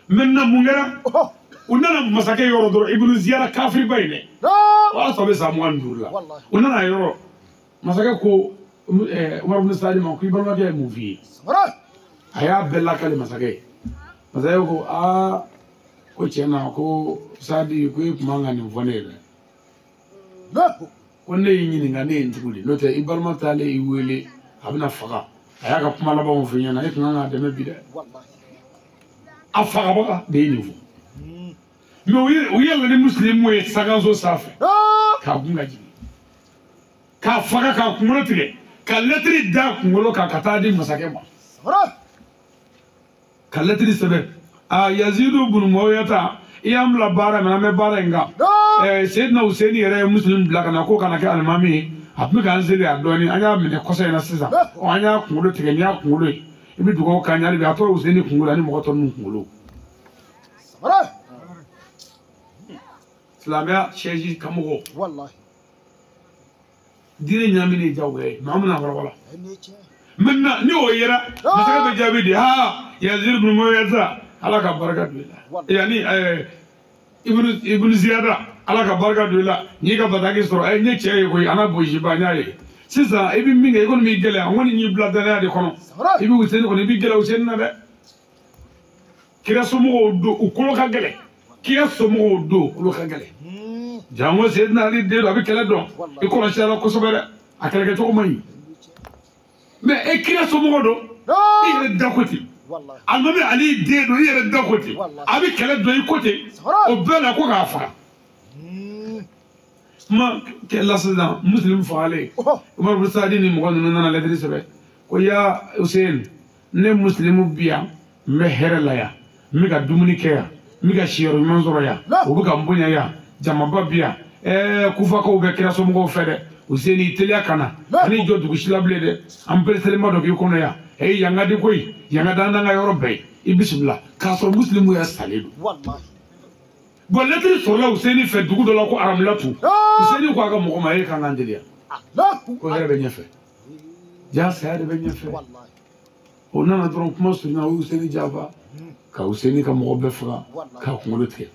Maintenant mun kɛra, u nana masakɛ yɔrɔ dɔrɔn, Ibn Ziyara kafiriba in dɛ, o y'a sɔrɔ a bɛ san 25 la. U nana yɔrɔ, masakɛ ko Umar ibn Sadi ma ko i balimakɛ ye mun f'i ye? A y'a bɛɛ lakali masakɛ ye. Masakɛ ko aa, ko tiɲɛ na, ko Sadi, ko e tun man ka nin fɔ ne ye dɛ. Ko ne y'i ɲininka, ne ye n tugu de, n'o tɛ i balima taalen i wele, a bɛna faga, a y'a ka kuma labanw f'i ɲɛna, e tun kan k'a dɛmɛ bi dɛ. A fagabaga de ye nin fɔ. Mais u yɛlɛla ni musilimu ye saganso sanfɛ, k'a kun ka jigin, k'a faga, k'a kunkolo tigɛ, ka lɛtiri da kunkolo kan ka taa di masakɛ ma. Ka lɛtiri sɛbɛn, a Yazidu bunu Muawiyata, i y'an bila baara min na, an bɛ baara in kan. Seydina Useni yɛrɛ ye musilimu bila ka na ko kana kɛ alimami ye, a tun bɛ k'an seli a dɔɔni, an y'a minɛ kɔsa in na sisan, an y'a kunkolo tigɛ, n'i y'a kunkolo ye, i bɛ dugawu k'an ye hali bi, a tora Useni kunkolo ani mɔgɔ tɔ ninnu kunkolo. Silamɛya sɛji kamɔgɔ. Diinɛ ɲaaminen ye diyagoya ye, maa min n'a walawala. Maintenant ni o yera, masakɛ bɛ jaabi di, ha Yazid ibn Muawiyata, Ala ka barika don i la. Yanni Ibn Ziyada Ala ka barika don i la. N'i ka bataki sɔrɔ n ye cɛ ye koyi a n'a bosiba n y'a ye. Sisan i bɛ min kɛ i kɔni b'i gɛlɛya n kɔni y'i bila danaya de kɔnɔ. I bɛ Useni kɔni i b'i gɛlɛya Useni na dɛ. Kira somɔgɔw don u kolo ka gɛlɛn. Kira somɔgɔw don u kolo ka gɛlɛn. Jango Seydina Ali den don a bɛ kɛlɛ dɔn. I kɔlɔsi a la kosɛbɛ dɛ. A kɛlɛkɛcogo man ɲi. Mais e kira somɔgɔ don i yɛrɛ da ko ten. Alimami Ali den don i yɛrɛ da ko ten. A bɛ kɛlɛ dɔn i ko ten. O bɛɛ la ko k'a faga. Kuma kɛla sisan Muslim fagalen. Umar bin Saadi ni mɔgɔ ninnu nana lɛtiri sɛbɛn. Ko ya Hussein ne Muslimu bi yan n bɛ hɛrɛ la yan. N bɛ ka dumuni kɛ yan. N bɛ ka siyɔrɔ ɲuman sɔrɔ yan. U bɛ ka n bonya yan. Jamaba bi yan. Kufakaw bɛ kira somɔgɔw fɛ dɛ. Hussein i teliya ka na. Kan'i jɔ dugu si la bilen dɛ. An pereselenba dɔ k'i kɔnɔ yan. Yan ka di koyi. Yan ka d'an n'an ka yɔrɔ bɛɛ ye. I bisimila. K'a sɔrɔ Muslimu yɛrɛ salen don. Bon lɛtiri sɔrɔla Hussein fɛ dugu dɔ la ko Aramilatu. Hussein ko a ka mɔgɔ ma e kan k'an teliya. Ko hɛrɛ bɛ ɲɛfɛ. Ja saya de bɛ ɲɛfɛ. O nana dɔrɔn kuma surunya o Hussein janfa. Ka Hussein ka mɔgɔ bɛɛ faga. K'a kunkolo tigɛ.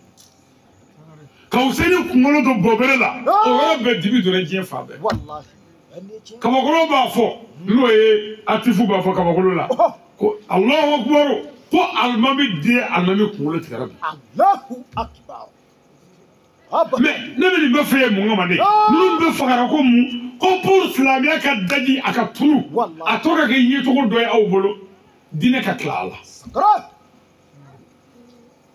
Ka Hussein kunkolo don bɔbere la. O yɔrɔ bɛɛ dibi donna diɲɛ fan bɛɛ. Kabakolo b'a fɔ n'o ye Atifu b'a fɔ kabakolo la. Ko Alahu akibaru ko alimami den alimami kunkolo tigɛra bi. Alahu akibaru. Mais ne bɛ nin bɛɛ fɛ ye mun kama ne? Ninnu bɛɛ fagara ko mun? Ko pour silamɛya ka daji a ka tunu. A tɔ ka kɛ yecogo dɔ ye aw bolo. Diinɛ ka tila a la.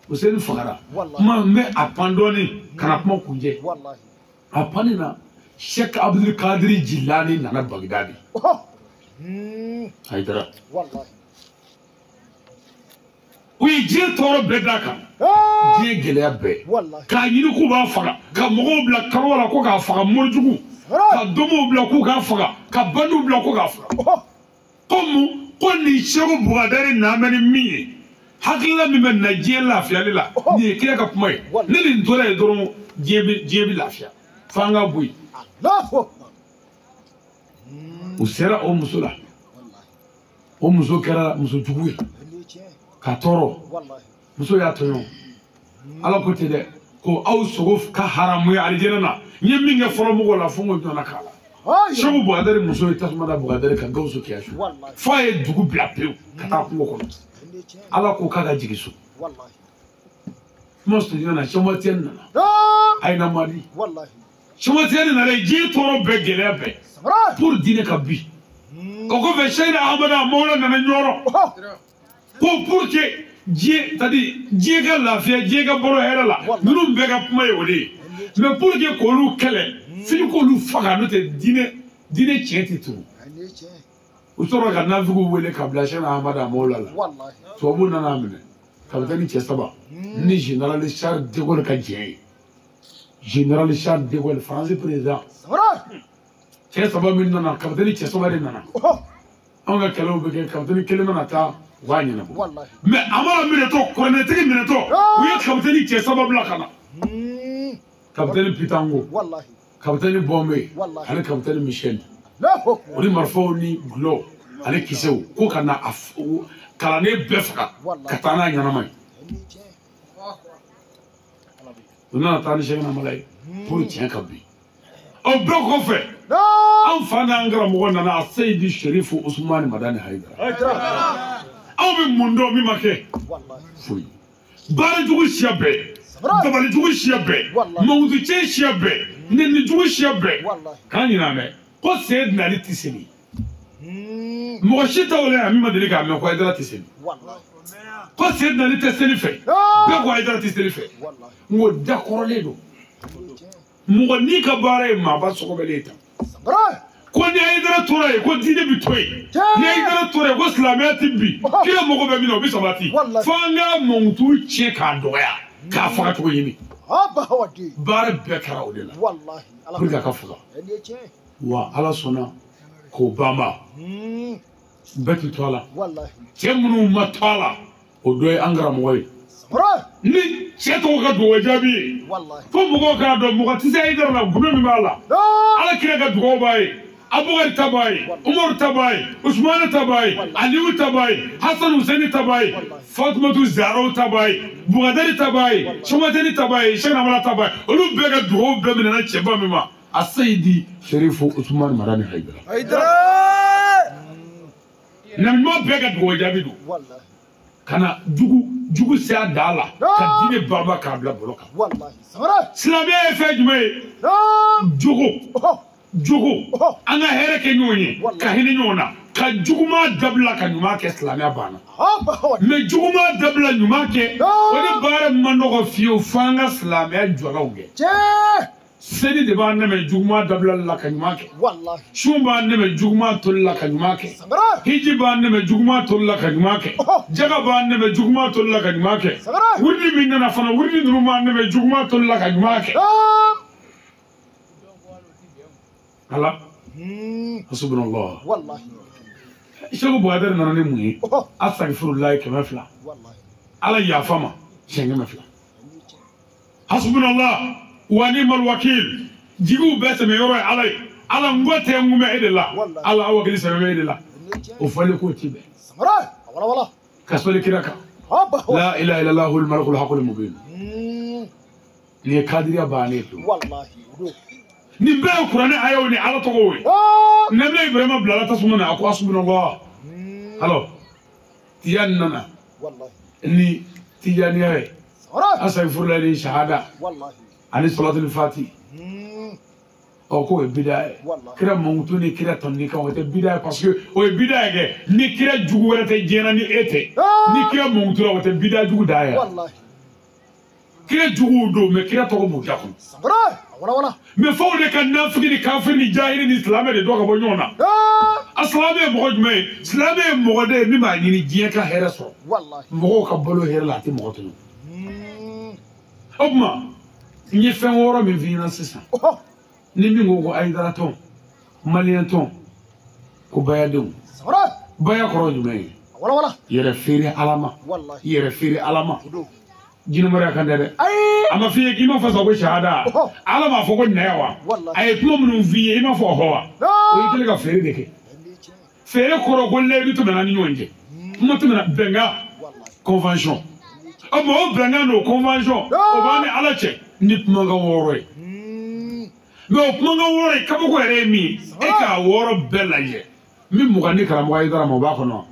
Hussein fagara. Kuma n bɛ a pan dɔɔnin ka na kuma kuncɛ. A panni na Cheikh Abdul Qadir Jilani nana Bagdadi. Hayidara. U ye diɲɛ tɔɔrɔ bɛɛ d'a kan. Diɲɛ gɛlɛya bɛɛ. K'a ɲini k'u b'a faga. Ka mɔgɔw bila karo la ko k'a faga morijugu. Ka domow bila k'u k'a faga. Ka bandiw bila ko k'a faga. Ko mun? Ko nin Segu Bugadari n'an bɛ ni min ye. Hakilila min bɛ na diɲɛ lafiyali la. Nin ye kira ka kuma ye. Ne nin tora yen dɔrɔn diɲɛ bɛ lafiya. F'an ka bɔ yen. U sera o muso la. O muso kɛra muso jugu ye. Ka tɔɔrɔ. Muso y'a tɔɲɔ. Ala ko ten dɛ. Ko aw sogo ka haramuya alijinɛ na. N ye min kɛ fɔlɔ mɔgɔw la fo n k'o ɲɔgɔnna k'a la. Segu Bugadari muso ye tasuma da Bugadari kan Gawusu Kiyasu. F'a ye dugu bila pewu ka taa kungo kɔnɔ. Ala ko k'a ka jigin so. Kuma surunya na Sɛmɔtiyɛni nana. Ayina Madi. Sɛmɔtiyɛni nana diɲɛ tɔɔrɔ bɛɛ gɛlɛya bɛɛ. Pour diinɛ ka bi. O kɔfɛ Seyida Amada Mawla nana Ɲɔrɔ. Ko pour que diɲɛ c'est-à-dire diɲɛ ka lafiya diɲɛ ka balo hɛrɛ la. Ninnu bɛɛ ka kuma ye o de ye. Mais pour que k'olu kɛlɛ f'i k'olu faga n'o tɛ diinɛ tiɲɛ tɛ tunu. U sɔrɔ ka nafigiw wele ka bila Seyida Amada Mawla la. Tubabuw nana minɛ. Kapitɛni cɛ saba ni général Charles de Gaulle ka jɛ ye. Général Charles de Gaulle France président. Cɛ saba min nana kapitɛni cɛ saba de nana. Anw ka kɛlɛw bɛ kɛ kapitɛni kelen mana taa u b'a ɲɛnabɔ. Mais a mana minɛtɔ kuranɛtigi minɛtɔ u ye kapitɛni cɛ saba bila ka na. Kapitɛni Pitango. Kapitɛni Bombe. Ani kapitɛni Michel. O ni marifaw ni gulɔ ani kisɛw ko ka na a kalanden bɛɛ faga ka taa n'a ɲɛnama ye. U nana taa ni Sɛkina Mala ye pour tiɲɛ ka bin. O bɛɛ kɔfɛ an fa n'an karamɔgɔ nana a Seyidi Serifu Usumani Madani Hayidara. Aw bɛ mun dɔn min ma kɛ? Foyi. Baara jugu siya bɛɛ, dabali jugu siya bɛɛ, mankutu siya bɛɛ, nɛni jugu siya bɛɛ. K'an ɲinɛ dɛ ko Seyidina Ali tɛ seli. Mɔgɔ si t'aw la yan min ma deli k'a mɛn ko Hayidara tɛ seli. Ko Seyidina Ali tɛ seli fɛ. Bɛɛ ko Hayidara tɛ seli fɛ. N ko dakɔrɔlen don. Mɔgɔ n'i ka baara ye maaba sɔgɔbɛlen ye tan. Ko ni Hayidara tora yen ko diinɛ bɛ to yen. Ni Hayidara tora yen ko silamɛya tɛ bin. Kira mago bɛ min na o bɛ sabati. F'an ka mankutu tiɲɛ k'a dɔgɔya. K'a faga cogo ɲini. Baara bɛɛ kɛra o de la. Pour que a ka faga. Wa Ala sɔnna k'o banba. Bɛɛ tɛ to a la. Cɛ minnu ma to a la o dɔ ye an karamɔgɔ ye. Ni cɛ tɔgɔ ka dugawu jaabi ye. Fo mɔgɔw k'a dɔn mɔgɔ tɛ se Hayidara la gundo min b'a la. Ala kira ka dugawu b'a ye. Abubakar ta b'a ye, Umaru ta b'a ye, Usumana ta b'a ye, Aliyu ta b'a ye, Hasan Hussein ta b'a ye, Fatumatu Zahraw ta b'a ye, Bugadari ta b'a ye, Somatɛni ta b'a ye, Sɛki Amara ta b'a ye. Olu bɛɛ ka dugawu bɛɛ minɛna cɛba min ma, Aseyidi Sherifu Usumani Madani Hayidara. Nabiɲuman bɛɛ ka dugawu jaabi don. Kana jugu se a da la ka diinɛ banba k'a bila bolo kan. Silamɛya ye fɛn jumɛn ye? Jogo. Jogo. An ka hɛrɛ kɛ ɲɔgɔn ye, ka hinɛ ɲɔgɔn na, ka juguman dabila ka ɲuman kɛ, silamɛya banna. Mais juguman dabila ɲuman kɛ, o de baara man nɔgɔ fiyewu f'an ka silamɛya jɔlaw kɛ. Seli de b'an dɛmɛ juguman dabilali la ka ɲuman kɛ. Sun b'an dɛmɛ juguman toli la ka ɲuman kɛ. Hiji b'an dɛmɛ juguman toli la ka ɲuman kɛ. Jaga b'an dɛmɛ juguman toli la ka ɲuman kɛ. Wurudi min nana fana, wurudi ninnu b'an dɛmɛ juguman toli la ka ɲuman kɛ. Ala. Hasbunallah. Segu Buhari nana ni mun ye? Astaghfirullah 200. Ala yafa ma siɲɛ 200. Hasbunallah wa ni'mal wakil. Jigiw bɛɛ sɛmɛ yɔrɔ ye Ala ye. Ala n ko tɛ n kun bɛ e de la. Ala aw hakili sɛmɛ bɛ e de la. O fɔli k'o ti bɛn. Ka sɔli kira kan. La ilaha illallahul malikul haqqul mubin. Nin ye kadiriya bannen ye pewu. Nin bɛɛ ye kuranɛ ayaw ni Ala tɔgɔw ye. Nabila Ibrahima bilala tasuma na, a ko hasbunallah. Alors Tijani nana ni Tijaniya ye, astaghfirullah ni shahada ani salatul fati. Ɔ k'o ye bida ye. Kira mankutu ni kira tɔnni kan, o tɛ bida ye, parce que o ye bida ye kɛ ni kira jugu wɛrɛ tɛ diɲɛ na ni e tɛ. Ni kira mankutu la, o tɛ bida jugu da ye. Kira juguw don, mais kira tɔgɔ b'u da kɔnɔ. Mais f'aw de ka nafigi ni kafiri ni jahili ni silamɛ de dɔn ka bɔ ɲɔgɔn na. A silamɛ ye mɔgɔ jumɛn ye? Silamɛ ye mɔgɔ de ye min b'a ɲini diɲɛ ka hɛrɛ sɔrɔ. Mɔgɔw ka balo hɛrɛ la, a tɛ mɔgɔ tɔɲɔ. O tuma n ye fɛn wɔɔrɔ min f'i ɲɛna sisan, ni min ko ko Hayidara tɔn, Maliyɛn tɔn, ko bayadenw. Baya kɔrɔ jumɛn ye? Yɛrɛ feere Ala ma. Yɛrɛ feere Ala ma. Jinɛmɔrɔya kan tɛ dɛ. A ma f'i ye k'i ma fɔ sa ko shahada. Ala m'a fɔ ko nɛ wa? A ye kuma minnu f'i ye, i ma fɔ ɔhɔ wa? O y'i kɛlen ka feere de kɛ. Feere kɔrɔ ko layidu tɛmɛna ni ɲɔgɔn cɛ. Kuma tɛmɛna bɛnkan, convention. O tuma o bɛnkan n'o convention, o b'an ni Ala cɛ ni kumakan wɔɔrɔ ye. Mais o kumakan wɔɔrɔ ye, kabako yɛrɛ ye min ye, e k'a wɔɔrɔ bɛɛ lajɛ. N bɛ 20 di karamɔgɔ Hayidara ma, o b'a kɔnɔ wa?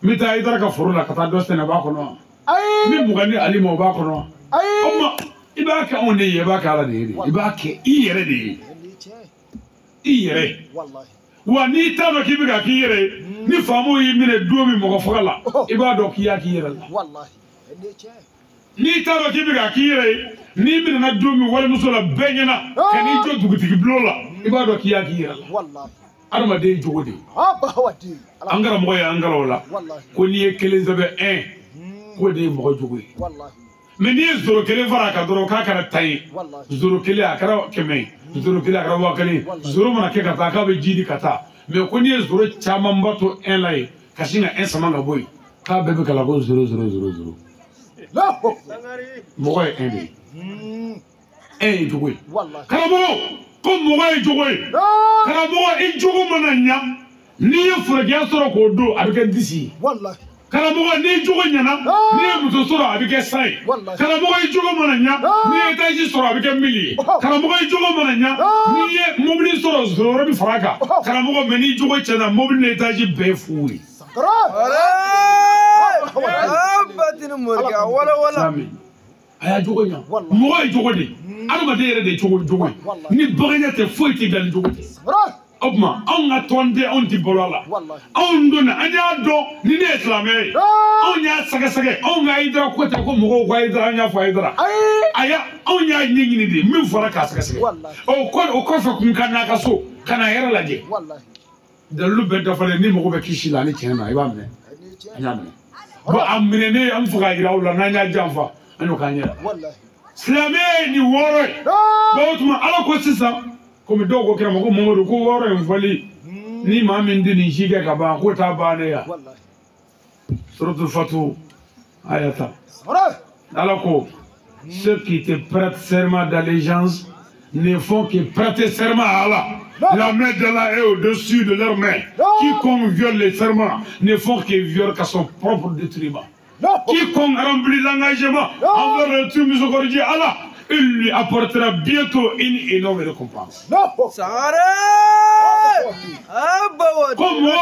N bɛ taa Hayidara ka foro la ka taa dɔ sɛnɛ, o b'a kɔnɔ wa? Ni 20 di Ali ma, o b'a kɔnɔ wa? O tuma i b'a kɛ anw de ye, i b'a kɛ Ala de ye de. I b'a kɛ i yɛrɛ de ye. I yɛrɛ. Wa n'i t'a dɔn k'i bɛ ka k'i yɛrɛ ye, ni faamaw y'i minɛ don min mɔgɔ faga la, i b'a dɔn k'i y'a k'i yɛrɛ la. N'i t'a dɔn k'i bɛ ka k'i yɛrɛ ye, n'i minɛna don min walimuso la bɛɛ ɲɛna, ka n'i jɔ dugutigi bulon la, i b'a dɔn k'i y'a k'i yɛrɛ la. Adamaden ye jogo de ye. An karamɔgɔ y'an kalan o la ko n'i ye 1 sɛbɛn 1, k'o de ye mɔgɔ jugu ye. Mais n'i ye 0 kelen fara a kan dɔrɔn k'a kɛra 10 ye. 0 kelen a kɛra 100 ye, 0 kelen a kɛra 1000 ye, 0 mana kɛ ka taa k'a bɛ ji di ka taa. Mais ko n'i ye 0 camanba to 1 la yen, ka sin ka 1 sama ka bɔ yen, k'a bɛɛ bɛ kalan ko 0 0 0 0. Mɔgɔ ye 1 de ye. 1 ye jogo ye. Karamɔgɔ ko mɔgɔ ye jogo ye. Karamɔgɔ i jogo mana ɲa, n'i ye forokɛya sɔrɔ k'o don, a bɛ kɛ disi ye. Karamɔgɔ n'i jogo ɲɛna, n'i ye muso sɔrɔ a bɛ kɛ san ye. Karamɔgɔ i jogo mana ɲa, n'i ye étage sɔrɔ a bɛ kɛ mili ye. Karamɔgɔ i jogo mana ɲa, n'i ye mobili sɔrɔ zéro wɛrɛ bɛ fara a kan. Karamɔgɔ mais n'i jogo tiɲɛna, mobili ni étage bɛɛ ye fu ye. A y'a jogo ɲa. Mɔgɔ ye jogo de ye. Adamaden yɛrɛ de ye jogo ye. Ni baganya tɛ, foyi tɛ dilan ni jogo tɛ. O tuma anw ka tɔn tɛ, anw tɛ balo a la. Anw donna, an y'a dɔn ni ne ye silamɛ ye. Anw y'a sɛgɛsɛgɛ, anw ka Hayidara ko tɛ ko mɔgɔw ko Hayidara, an y'a fɔ Hayidara. A y'a, anw y'a ɲɛɲini de min fɔra k'a sɛgɛsɛgɛ. O kɔfɛ kun ka n'a ka so, ka n'a yɛrɛ lajɛ. Dalilu bɛɛ dafalen, ni mɔgɔ bɛ kisi la ani tiɲɛ na, i b'a minɛ. An y'a minɛ. Bon a minɛnen, an bɛ fɛ k'a jira aw la n'an y'a janfa, an y'o k'an yɛrɛ. Silamɛ ye nin wɔɔrɔ ye. Bon o tuma Ala ko sisan. Komi dɔw ko kira ma ko Mamadu ko wɔɔrɔ in fɔli ni maa min tɛ nin si kɛ ka ban k'o t'a bannen ya. Suratul Fatu aya 10. Ala ko ceux qui te prêtent serment d'allégeance ne font que prêter serment à Allah. La main d'Allah est au-dessus de leur main. Quiconque viole les serments ne font que viole qu'à son propre détriment. Quiconque remplit l'engagement envers le tout miséricordieux Allah, il lui apportera bientôt une énorme récompense. Comme moi,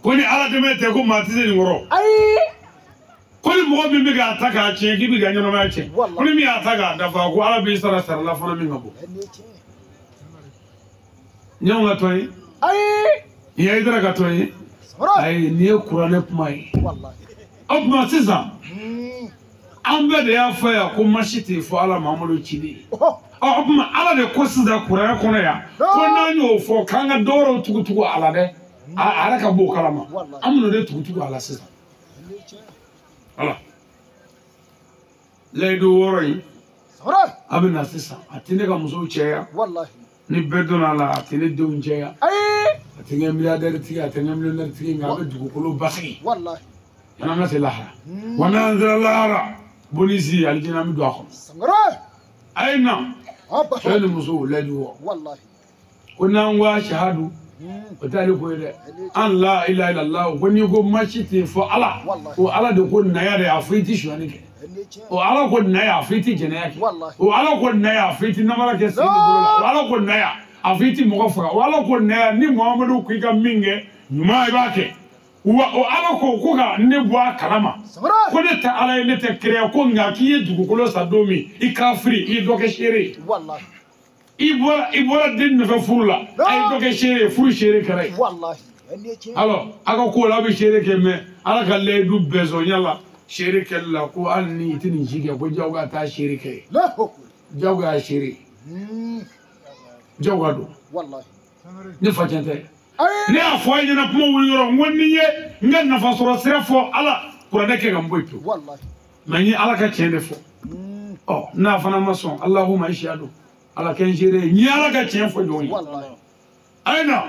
koni ala dɛmɛ tɛ ko maa tɛ se nin kɔrɔ. Ko ni mɔgɔ min bɛ k'a ta k'a tiɲɛ k'i bɛ ka ɲɛnamaya tiɲɛ. Ko ni min y'a ta k'a dafa ko ala b'i sara sarala fana min ka bon. Nin y'anw ka tɔn ye. Nin ye Hayidara ka tɔn ye. Ayi nin ye kuranɛ kuma ye. O tuma sisan an bɛɛ de y'a fɔ yan ko masi tɛ fɔ ala Mahamadu ciden ye. O tuma ala de ko sisan kuranɛ kɔnɔ yan ko n'an y'o fɔ k'an ka dɔ wɛrɛw tugutugu a la dɛ. A yɛrɛ ka bɔ o kalama an bɛna o de tugutugu a la sisan. Voilà layidu wɔɔrɔ in a bɛ na sisan a tɛ ne ka musow cɛya ni bɛɛ donna a la a tɛ ne denw cɛya a tɛ n kɛ milliardaire tigi a tɛ n kɛ millionnaire tigi nka a bɛ dugukolo basigi yan'an ka se lahara wa n'an sera lahara bonisi alijinɛ an bɛ don a kɔnɔ. A ye na cɛ ni musow layidu wɔɔrɔ ko n'an ko asihadu o t'ale ko ye dɛ an la ilaha illallah ko n'i ko masi tɛ fɔ ala o ala de ko naya de a fɔ i ti sonyani kɛ o ala ko naya a fɔ i ti jɛnɛya kɛ o ala ko naya a fɔ i ti namara kɛ sen ni bolo la o ala ko naya a fɔ i ti mɔgɔ faga o ala ko naya ni Muhamadu ko i ka min kɛ ɲuman i b'a kɛ wa o ala ko ka ne bɔ a kalama ko ne tɛ ala ye ne tɛ kira ko nka k'i ye dugukolo sa don min i kafiri i ye dɔ kɛ seere ye. I bɔra den nɔfɛ furu la a ye dɔ kɛ seere ye furu seere kɛra ye. Alors a ka ko la a bɛ seere kɛ mɛ ala ka layidu bɛɛ sɔn yala seere kɛli la ko hali ni i tɛ nin si kɛ ko jagoya t'a seere kɛ ye. Jagoya seere jagoya don ne fa tiɲɛ tɛ. Ne y'a fɔ a ɲɛna kuma wuli yɔrɔ n ko ni ye n ka nafa sɔrɔ sira fɔ ala kuranɛ kɛ ka n bɔ yen pewu mɛ n ye ala ka tiɲɛ de fɔ. Ɔ n'a fana ma sɔn Allahumma i siya don. Ala kɛ n seere ye n ye ala ka tiɲɛ fɔ jɔn ye. A ye na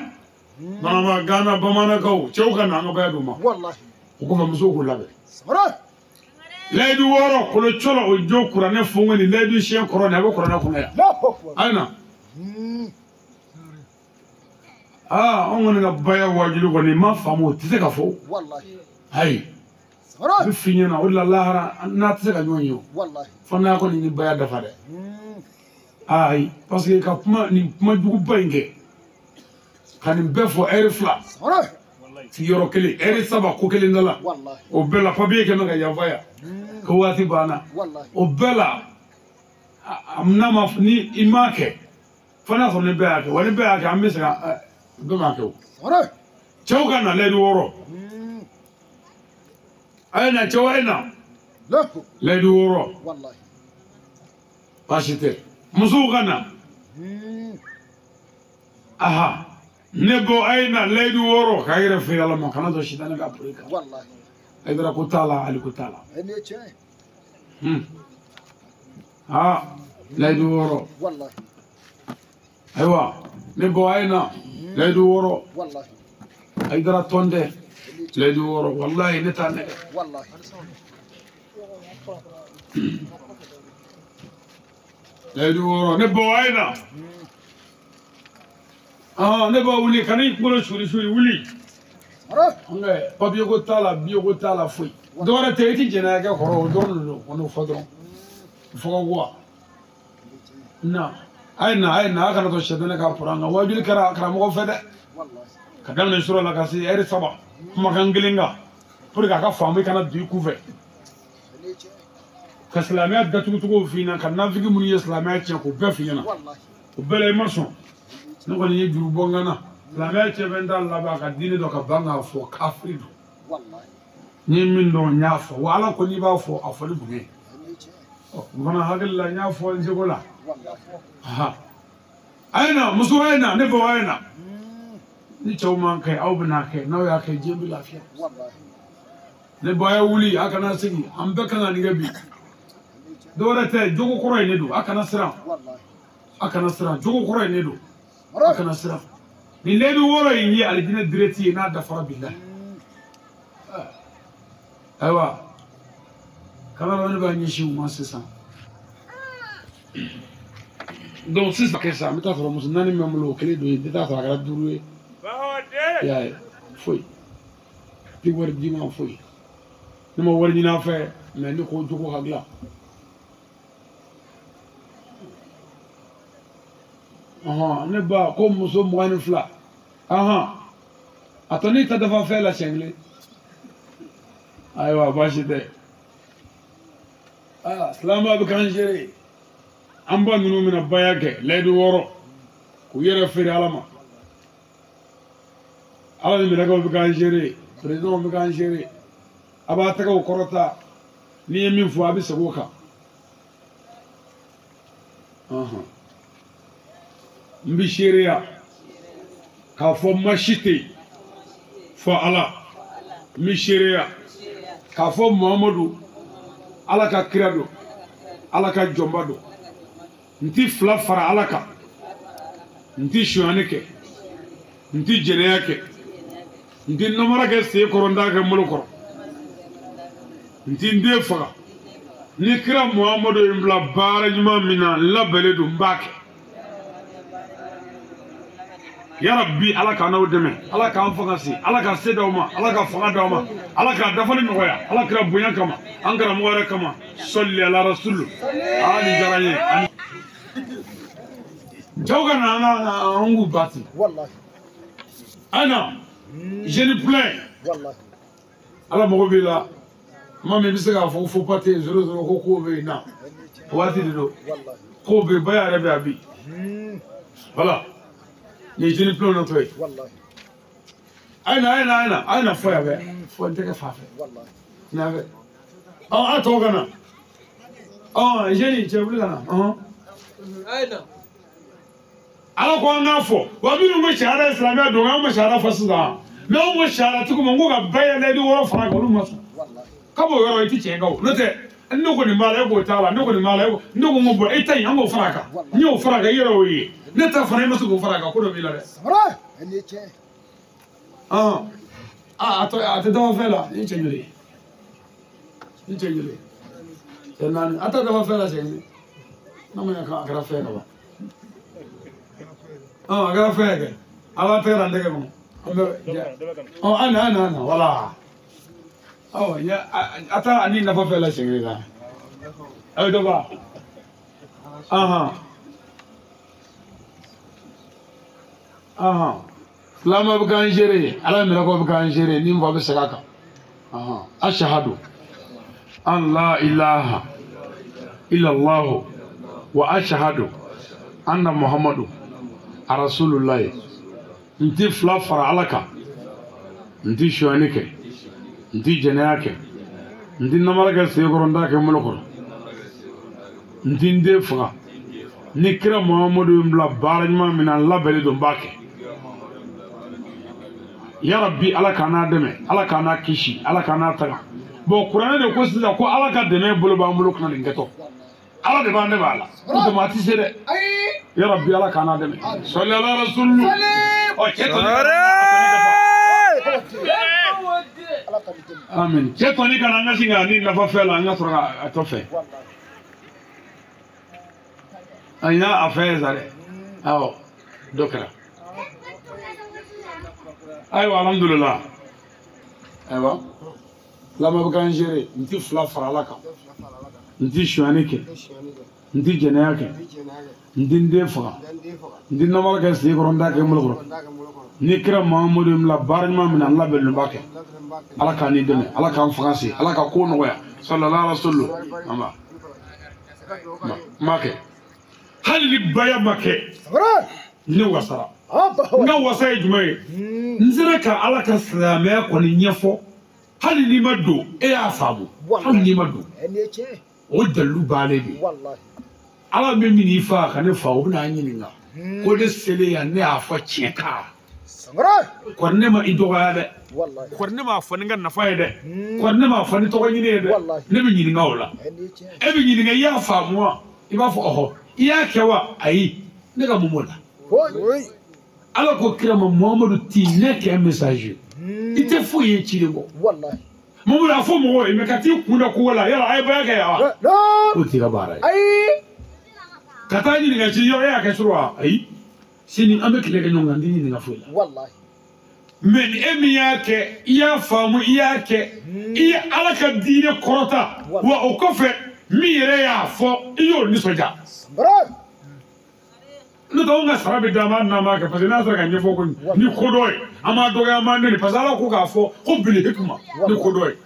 Banama Gana bamanankaw cɛw ka na an ka baya d'u ma. O kɔfɛ musow k'u labɛn. Layidu wɔɔrɔ kolo cɔlɔ o jo kuranɛ fɔnkɔ ni layidu siɲɛ kɔrɔ nin a bɛ kuranɛ kɔnɔ yan. A ye na aa anw kɔni ka baya wajibi kɔni n ma faamu o tɛ se ka fɔ. Ayi n bɛ f'i ɲɛna o de la lahara n'a tɛ se ka ɲɔgɔn ye o. Fo n'a kɔni ni baya dafa dɛ. Ayi parce que ka kuma nin kuma juguba in kɛ ka nin bɛɛ fɔ ɛri fila sigiyɔrɔ kelen ɛri saba ko kelen da la o bɛɛ la papiye kɛmɛ ka yanfa yan ko waati banna o bɛɛ la n'a ma ni i m'a kɛ fo n'a sɔrɔ ni bɛɛ y'a kɛ wa ni bɛɛ y'a kɛ an bɛ se ka bɛɛ m'a kɛ o. Cɛw ka na layidu wɔɔrɔ a ye na cɛw a ye na layidu wɔɔrɔ baasi tɛ. Musow ka na aha ne bɔ a ye na layidu wɔɔrɔ k'a yɛrɛ feere ala ma kana to sitanɛ ka poro i kan. Hayidara ko t'a la Ali ko t'a la. Aa layidu wɔɔrɔ ayiwa ne bɔ a ye na layidu wɔɔrɔ Hayidara tɔn tɛ layidu wɔɔrɔ walahi ne t'a nɛgɛ. Layidu wɔɔrɔ ne bɔ a ye na ne b'a wuli ka n'i kunkolo suri suri wuli papiye ko t'a la biye ko t'a la foyi dɔwɛrɛ tɛ i ti jɛnɛya kɛ kɔrɔ o dɔrɔn de don o n'o fɔ dɔrɔn fɔ ka wa na a ye na a ye na a kana to sɛdanɛ k'a pɔrɔ an kan wajuli kɛra karamɔgɔ fɛ dɛ ka daminɛ sura la ka se ɛri saba kumakan kelen kan pour que a ka faamu i kana don i kunfɛ. Ka silamɛya datugucogo f'i ɲɛna ka nafigi minnu ye silamɛya tiɲɛ k'o bɛɛ f'i ɲɛna o bɛɛ la i ma sɔn ne kɔni ye juru bɔ n kan na silamɛya cɛ bɛ n t'a laban ka diinɛ dɔn ka ban k'a fɔ kafiri don n ye min dɔn n y'a fɔ wa ala ko n'i b'a fɔ a fɔli bonya ye n fana hakili la n y'a fɔ n seko la a ye na muso a ye na ne baw a ye na ni cɛw m'an kɛ aw bɛna kɛ n'aw y'a kɛ diɲɛ bɛ lafiya ne baw a ye wuli a kana sigi an bɛɛ kan ka nin kɛ bi. Dɔwɛrɛ tɛ jogo kɔrɔ in de don a kana siran a kana siran jogo kɔrɔ in de don a kana siran nin layidu wɔɔrɔ in ye alijinɛ direct ye n'a dafara bilahi. Ayiwa kamera b'a ɲɛsin u ma sisan. Donc sisan kɛ sisan n bɛ taa sɔrɔ muso naani bɛ n bolo o kelen don ye, n tɛ taa sɔrɔ a kɛra duuru ye. I y'a ye foyi tɛ wari d'i ma foyi. Ne ma wari ɲini a fɛ mɛ ne ko jogo ka dilan. Ɔhɔn ne ba ko muso 22. Ɔhɔn a tɔ ne ta dafa fɛn la siɲɛ kelen. Ayiwa baasi tɛ. Aa silamɛya bɛ k'an seere. An ba ninnu bɛna baya kɛ layidu 6 k'u yɛrɛ feere Ala ma. Ala ni mɛlɛkɛw bɛ k'an seere, présidentw bɛ k'an seere. A b'a tɛgɛw kɔrɔta n'i ye min fɔ a bɛ segin o kan. Ɔhɔn n bɛ seereya k'a fɔ ma si tɛ yen fɔ Ala. N bɛ seereya k'a fɔ Muhamadu Ala ka kira don, Ala ka jɔnba don. N ti fila fara Ala kan, n ti sonyani kɛ, n ti jɛnɛya kɛ, n ti namara kɛ sen kɔrɔ, n t'a kɛ n bolo kɔrɔ, n ti n den faga. Ni kira Muhamadu ye n bila baara ɲuman min na, n labɛnnen don, n b'a kɛ. Yarabi Ala k'an n'aw dɛmɛ, Ala k'an fanga se, Ala ka se d'aw ma, Ala ka fanga d'aw ma, Ala k'a dafali nɔgɔya, Ala kira bonya kama, an karamɔgɔ yɛrɛ kama, sɔli ala rasulu. Aa nin diyara n ye. Cɛw ka na an ka an k'u ba ten. Ana jeune plein. Ala mago b'i la. Maa min bɛ se k'a fɔ fo pate 00 ko kow bɛ yen na. Waati de don. Kow bɛ yen, baya yɛrɛ bɛ yan bi. Voilà. Nin ye jeune plein natɔ ye. A ye na, a ye na, a ye na, a ye na fɔ yan bɛ. Fɔ n tɛgɛ fa fɛ. Na fɛ. Ɔ a tɔ ka na. Ɔ jeune cɛ wuli ka na. Ɔhɔn. A ye na. Ala ko an k'a fɔ wa minnu ko sariya ye silamɛya don, an ma sariya fɔ sisan mɛ anw ko sariyatigiw ma n ko ka bɛɛ layidu 6 fara kan, olu ma sɔn. K'a b'o yɔrɔ i ti tiɲɛ kan o, n'o tɛ ne kɔni b'a la e k'o t'a la, ne kɔni b'a la e ne ko n ko bɔn e ta in an k'o fara a kan, n y'o fara a kan i yɛrɛ y'o ye, ne ta fana i ma se k'o fara a kan, ko dɔ b'i la dɛ. Ɔn a tɔ a tɛ dafa fɛn la, ni cɛ joli ni cɛ joli cɛ naani a tɛ dafa fɛn la cɛ kelen n'a ma ɲɛ k'a kɛra fɛn ka ban. A kɛra fɛn ye kɛ ala tɛgɛ la n tɛgɛ kɔnɔ an bɛ ɔ an na an na an na wala ɔ ya a taa ani nafa fɛn la siɲɛ kelen kan a bɛ dɔ ba ahan ahan silamɛ bɛ k'an seere, Ala mɛlɛkɛw bɛ k'an seere, ni n fa bɛ segin a kan. Ahan ashahadu an la ilaha illallah wa ashahadu anna Muhammadu Rasulullah. N ti fila fara Ala kan, n ti sonyani kɛ, n ti jɛnɛya kɛ, n ti namara kɛ sen kɔrɔ, n t'a kɛ n bolo kɔrɔ, n ti n den faga. Ni kira Muhamadu ye n bila baara ɲuman min na, n labɛnnen don, n b'a kɛ. Yarabi Ala k'an n'a dɛmɛ, Ala k'an n'a kisi, Ala k'an n'a taga. Bon kuranɛ de ko sisan ko Ala ka dɛmɛ bolo b'an bolo kana nin kɛtɔ. Ala de b'an dɛmɛ a la. N'o tɛ maa ti se dɛ. Yarabi Ala k'an n'a dɛmɛ. Sɔli ala rasulu. Ɔ cɛ tɔni ka na amin. Cɛ tɔni ka na an ka sin ka ni nafa fɛn la, an ka sɔrɔ ka a tɔ fɛ. An y'a a fɛn ye sa dɛ. Awɔ dɔ kɛra. Ayiwa alhamdulilah. Ayiwa lamɛn bɛ k'an seere, n ti fila fara Ala kan, n ti sonyani kɛ, n ti jɛnɛya kɛ, n ti n den faga, n ti namara kɛ sen kɔrɔ, n t'a kɛ n bolo kɔrɔ. Ni kira Muhamadu ye n bila baara ɲuman min na, n labɛnnen b'a kɛ. Ala k'an ni dɛmɛ, Ala k'an fanga se, Ala ka ko nɔgɔya. Sallallahu alaihi wasallam. An ba n b'a kɛ hali ni baya ma kɛ, ne wasara. N ka wasa ye jumɛn ye? N sera ka Ala ka silamɛya kɔni ɲɛfɔ, hali n'i ma don e y'a faamu, hali n'i ma don o dalilu bannen de. Ala bɛ min fa ka ne fa, o bɛna an ɲininka ko ne selen yan ne y'a fɔ tiɲɛ kan. Kɔri ne ma i dɔgɔya dɛ, kɔri ne m'a fɔ ni n ka nafa ye dɛ, kɔri ne m'a fɔ ni tɔgɔ ɲini ye dɛ. Ne bɛ ɲininka o la, e bɛ ɲininka i y'a faamu wa? I b'a fɔ ɔhɔ. I y'a kɛ wa? Ayi. Ne ka mun b'o la? Ala ko kira ma Muhamadu ti ne kɛ message, i tɛ foyi ye ciden kɔ. Mamadou a fɔ mɔgɔw ye mais ka t'i kun da kogo la yala a ye baya kɛ yan wa? K'o t'i ka baara ye. Ayi. Ka taa ɲininka ci yɔrɔ e y'a kɛ sɔrɔ wa? Ayi. Sini an bɛ tile kɛ ɲɔgɔn kan n t'i ɲininka foyi la. Walahi. Mais ni e min y'a kɛ i y'a faamu i y'a kɛ i ye Ala ka diinɛ kɔrɔta wa o kɔfɛ min yɛrɛ y'a fɔ i y'o nisɔndiya. N'o tɛ anw ka sara bɛ d'an ma hali n'an m'a kɛ parce que n'a sera ka ɲɛfɔ ko ni ko dɔ ye an b'a dɔgɔya an b'a nɛni parce que Ala ko k'a fɔ ko bili hikima ni ko dɔ ye.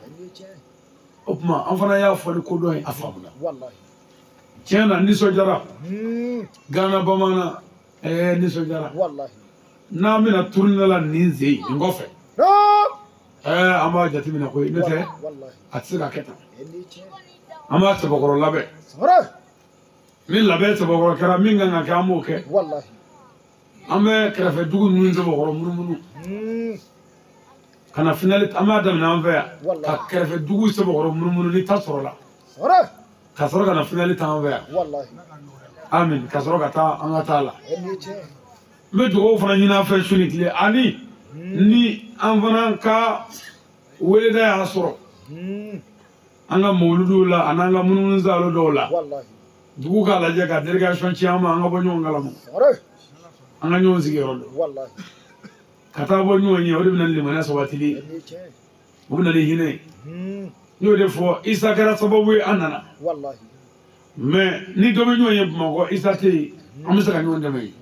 O tuma an fana y'a fɔ ni ko dɔ ye a faamuna. Tiɲɛ na nisɔndiyara. Gana bamanan nisɔndiyara. N'an bɛna tourner la nin sen nin kɔfɛ. An b'a jateminɛ koyi n'o tɛ a tɛ se ka kɛ tan. An b'a sɛbɛkɔrɔ labɛn. Ni labɛn sɛbɛkɔrɔ kɛra min kan ka kɛ an b'o kɛ. An bɛ kɛrɛfɛ dugu ninnu sɛbɛkɔrɔ munumunu. Ka na finale an b'a daminɛ an fɛ yan. Ka kɛrɛfɛ dugu sɛbɛkɔrɔ munumunu ni ta sɔrɔla. Ka sɔrɔ ka na finale ta an fɛ yan. Amin ka sɔrɔ ka taa an ka taa la. N bɛ dugawu fana ɲini an fɛ su ni tile ani ni an fana ka weleda y'a sɔrɔ. An ka mawuluduw la ani an ka munumunu saalo dɔw la. Dugu k'a lajɛ ka délégation ci an ma an ka bɔ ɲɔgɔn kalama. An ka ɲɔgɔn sigiyɔrɔ dɔn. Ka taa bɔ ɲɔgɔn ye o de bɛ na ni limaniya sabatili ye. O bɛ na ni hinɛ ye. N y'o de fɔ Isa kɛra sababu ye an nana. Mais ni dɔ bɛ ɲɔgɔn ye Bamakɔ Isa tɛ yen an bɛ se ka ɲɔgɔn dɛmɛ yen.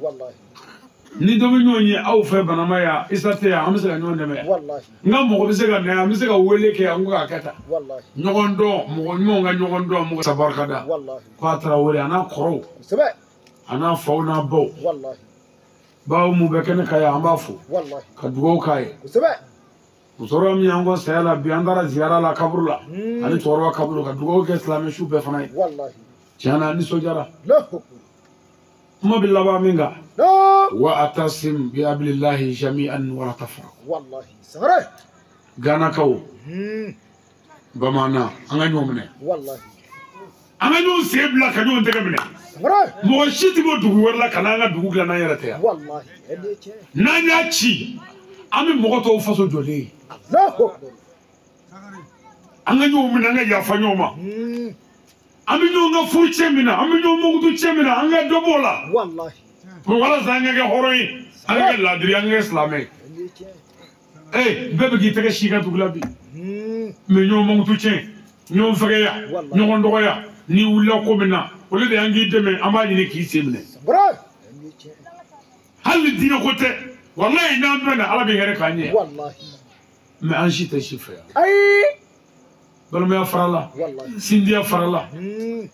Ni dɔ bɛ ɲɔgɔn ye aw fɛ Banama yan Isa tɛ yan an bɛ se ka ɲɔgɔn dɛmɛ yan. N ka mɔgɔ bɛ se ka na yan an bɛ se ka wele kɛ an ko k'a kɛ tan. Ɲɔgɔn dɔn mɔgɔ ɲumanw ka ɲɔgɔn dɔn mɔgɔ sabarika da. K'a Tarawele a n'a kɔrɔw. A n'a faw n'a baw. Baw mun bɛ kɛnɛ kan yan an b'a fo. Ka dugawu k'a ye. Musokɔrɔba min y'an kɔ saya la bi an taara ziyara la kaburu la. Ani cɛkɔrɔba kaburu ka dugawu kɛ silamɛ su bɛɛ fana ye. Tiɲɛ na nisɔndiyara. Kuma bɛ laban min kan. Wa atasim bi hablillahi jami'an wa la tafarraqu. Ganakaw. Bamanan an ka ɲɔgɔn minɛ. An ka ɲɔgɔn sen bila ka ɲɔgɔn tɛgɛ minɛ. Mɔgɔ si tɛ bɔ dugu wɛrɛ la ka n'an ka dugu dilan n'an yɛrɛ tɛ yan. N'an y'a ci an bɛ mɔgɔ tɔw faso jɔlen ye. An ka ɲɔgɔn minɛ an ka yafa ɲɔgɔn ma. An bɛ ɲɔgɔn ka furu cɛ min na an bɛ ɲɔgɔn mankutu cɛ min na an ka dɔ b'o la. Walasa an ka kɛ hɔrɔn ye an ka kɛ laadiri an ka kɛ silamɛ ye. Bɛɛ bɛ k'i tɛgɛ si ka dugu la bi. Mais ɲɔgɔn mankutu cɛ ɲɔgɔn fɛgɛya ɲɔgɔn dɔgɔya n'i wulila ko min na olu de y'an k'i dɛmɛ an b'a ɲini k'i sen minɛ. Hali ni diinɛ ko tɛ walayi n'an bɛnna Ala bɛ hɛrɛ k'an ɲɛ. Mais an si tɛ si fɛ yan. Balimaya farala sindiya farala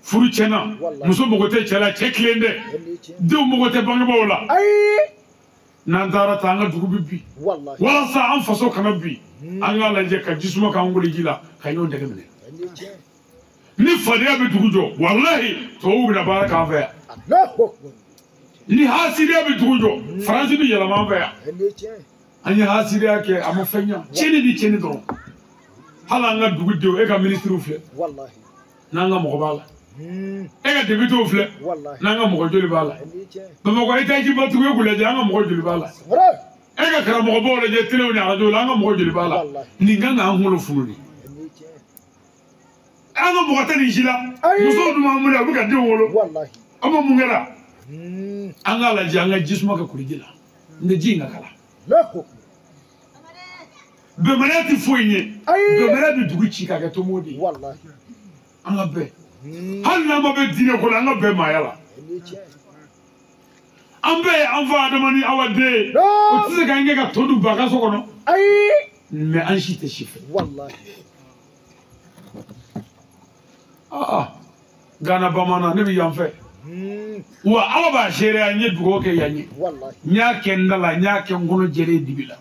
furu tiɲɛna muso mago tɛ cɛ la cɛ tilen dɛ denw mago tɛ bangebaaw la. N'an taara ta an ka dugu bɛ bi walasa an faso kana bi an k'a lajɛ ka jisuma k'an wuli ji la ka ɲɔgɔn dɛgɛ minɛ. Ni fadenya bɛ dugu jɔ walahi tubabuw bɛna baara k'an fɛ yan. Ni hasidiya bɛ dugu jɔ Faransi bɛ yɛlɛma an fɛ yan. An ye hasidiya kɛ a ma fɛn ɲɛ tiɲɛni ni tiɲɛni dɔrɔn. Hali an ka dugudenw e ka minisiriw filɛ n'an ka mɔgɔ b'a la e ka députéw filɛ n'an ka mɔgɔ joli b'a la Bamakɔ étage batigiw e k'u lajɛ an ka mɔgɔ joli b'a la e ka karamɔgɔbaw lajɛ telew ni arajow la an ka mɔgɔ joli b'a la nin kan k'an kunkolo funu de. An ka mɔgɔ tɛ nin si la musow dun b'an bolo yan u bɛ ka denw wolo an ma mun kɛra an k'a lajɛ an ka ji suma kɛ kuruji la n tɛ ji in ka kala. Bɛnbaliya tɛ foyi ɲɛ bɛnbaliya bɛ dugu ci k'a kɛ tomo de ye. An ka bɛn hali n'an ma bɛn diinɛ ko la an ka bɛn maaya la. An bɛɛ ye an fa Adama ni Awa den ye o tɛ se k'an kɛ ka to dun ba ka so kɔnɔ. Mais an si tɛ si fɛ. Gana bamanan ne bɛ yan fɛ. Wa Ala b'a seereya n ye dugawu kɛ yan ye. N y'a kɛ n da la n y'a kɛ n kɔnɔ jɛlen dibi la.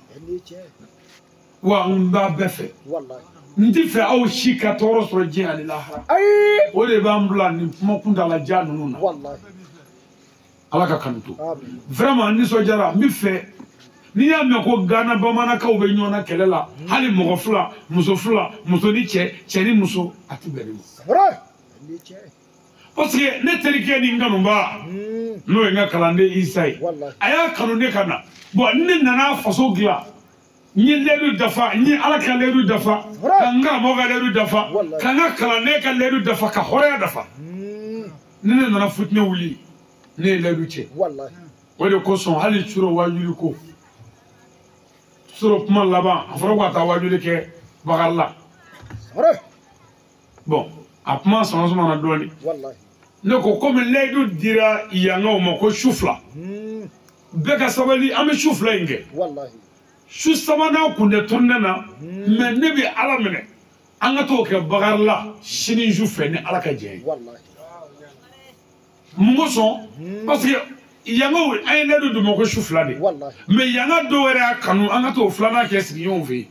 Wa n b'a bɛɛ fɛ. N tɛ fɛ aw si ka tɔɔrɔ sɔrɔ diɲɛ ani lahara. O de b'an bila nin kuma kuntalajan ninnu na. Ala ka kanu to. Vraiment nisɔndiyara n bɛ fɛ n'i y'a mɛn ko Gana bamanankaw bɛ ɲɔgɔn na kɛlɛ la hali mɔgɔ fila muso fila muso ni cɛ cɛ ni muso a tɛ bɛn ne ma. Parce que ne terikɛ ni n kanuba n'o ye n ka kalanden Isa ye a y'a kanu ne ka na bon ne nana faso dilan. N ye layidu dafa, n ye Ala ka layidu dafa, ka n karamɔgɔ ka layidu dafa, ka n ka kalanden ka layidu dafa, ka hɔrɔnya dafa. Ni ne nana futinɛ wuli, ne ye layidu cɛ. O de kosɔn hali suro wajuli ko suro kuma laban a fɔra ko ka taa wajuli kɛ Bakari la. Bon, a kuma sama sama na dɔɔnin. Ne ko komi layidu dira yangaw ma ko su fila, bɛɛ ka sabali, an bɛ su fila in kɛ. Su sabanan kun tɛ tunu ne na, mɛ ne bɛ Ala minɛ, an ka t'o kɛ Bakari la sini su fɛ ni Ala ka jɛ ye. Mun kosɔn? Parce que yangaw an ye layidu d'u ma ko su fila de, mɛ yanga dɔw yɛrɛ y'a kanu an ka t'o filanan kɛ sigiɲɔgɔnw fɛ yen.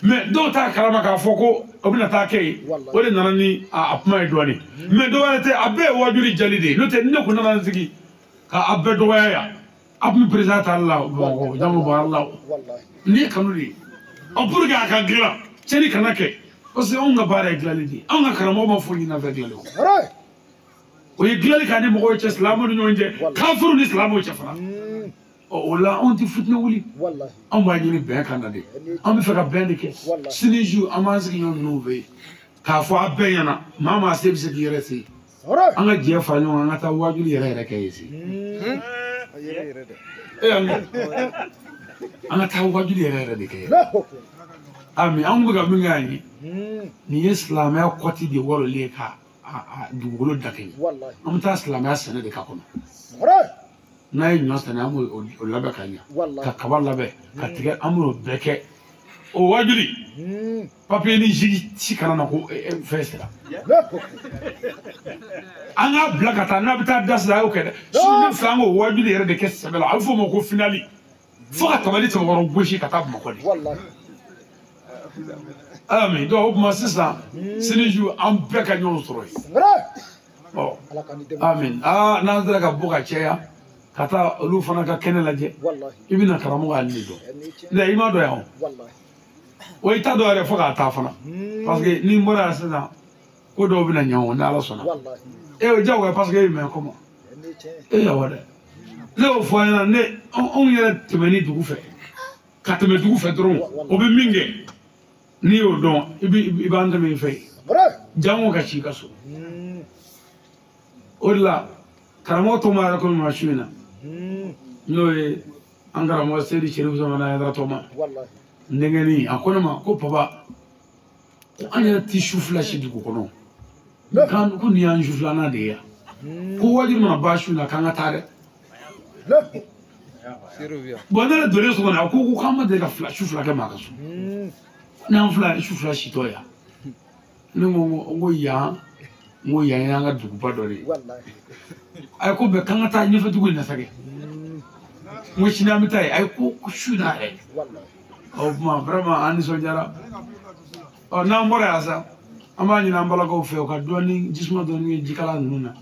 Mɛ dɔw t'a kalama k'a fɔ ko o bɛna taa kɛ yen, o de nana ni a kuma ye dɔɔnin. Mɛ dɔw wɛrɛ tɛ, a bɛɛ ye wajuli jali de ye, n'o tɛ ni ne kun nana n sigi k'a bɛɛ dɔgɔya yan, a tun bɛ président ta la Bamakɔ, jamu Bakari la, nin ye kanu de ye. Ɔ pour que a ka dilan, cɛnni kana kɛ, parce que anw ka baara ye dilanli de ye, anw ka karamɔgɔ ma foyi ɲini an fɛ dilanli kɔ. O ye dilanli k'a ni mɔgɔw cɛ, silamɛw ni ɲɔgɔn cɛ, kafiriw ni silamɛw cɛ fana. Ɔ o la anw tɛ futinɛ wuli, anw b'a ɲini bɛn ka na de, an bɛ fɛ ka bɛn de kɛ. Sini su an b'an sigi ɲɔgɔn ninnu fɛ yen k'a fɔ a bɛɛ ɲɛna, maa maa se bɛ se k'i yɛrɛ se, an ka jɛ fara ɲɔgɔn kan, an ka taa wajuli yɛrɛ yɛrɛ kɛ yen se. An ka taa wajuli yɛrɛ yɛrɛ de kɛ yen. Ami anw bɛ ka min kɛ yan ye, nin ye silamɛya kɔti de wɔrɔlen ye ka a dugukolo dakɛɲɛ. An bɛ taa silamɛya sɛnɛ de k'a kɔnɔ. N'a ye ɲɔ sɛnɛ, an b'o labɛn ka ɲɛ, ka kaba labɛn, ka tigɛ, an b'o bɛɛ kɛ. O wajuli papiye ni jigi ci kana na ko fɛn sera. An k'a bila ka taa, n'a bɛ taa da sira a y'o kɛ dɛ. Su ne fɛ an k'o wajuli yɛrɛ de kɛ sɛbɛ la, a bɛ f'o ma ko finali. Fo ka tabali cɛkɔrɔba gosi ka taa Bamakɔ de. Ami donc o tuma sisan sini su an bɛɛ ka ɲɔgɔn sɔrɔ yen. Ɔ amin. Aa n'an sera ka bɔ ka caya ka taa olu fana ka kɛnɛ lajɛ, i bɛna karamɔgɔ hali de dɔn. Nka i ma dɔn yan o. O i t'a dɔn yɛrɛ fo k'a taa fana. Parce que ni n bɔra yan sisan, ko dɔw bɛna ɲɛ o ni Ala sɔnna. E o diyagoya parce que e mɛ kɔmɔ. E yawa dɛ. Ne y'o fɔ an ɲɛna, ne anw yɛrɛ tɛmɛni dugu fɛ, ka tɛmɛ dugu fɛ dɔrɔn, o bɛ min kɛ, n'i y'o dɔn, i b'an tɛmɛ i fɛ yen. Jango ka ci i ka so. O de la karamɔgɔ tɔma yɛrɛ komi ma su in na, n'o ye an karamɔgɔ Seyidi Serifu Samana Hayidara tɔma, n denkɛnin, a ko ne ma ko papa, ko an yɛrɛ ti su fila si dugu kɔnɔ, ko nin y'an su filanan de ye yan, ko wajibi mana ban su in na k'an ka taa dɛ. Bon ne yɛrɛ donnen so kɔnɔ, a ko k'an ma deli ka su fila kɛ maa ka so, n'an fila su fila sitɔ yan. Ne ko yan, n ko yan y'an ka duguba dɔ de ye. A ye ko bɛɛ k'an ka taa ɲɛfɛ dugu in na sa kɛ. N ko sini an bɛ taa yen, a ye ko su in na yɛrɛ. O tuma vraiment an nisɔndiyara. Ɔ n'an bɔra yan sa, an b'a ɲini an balakaw fɛ u ka dɔɔni jisuma dɔɔni kɛ jikala ninnu na.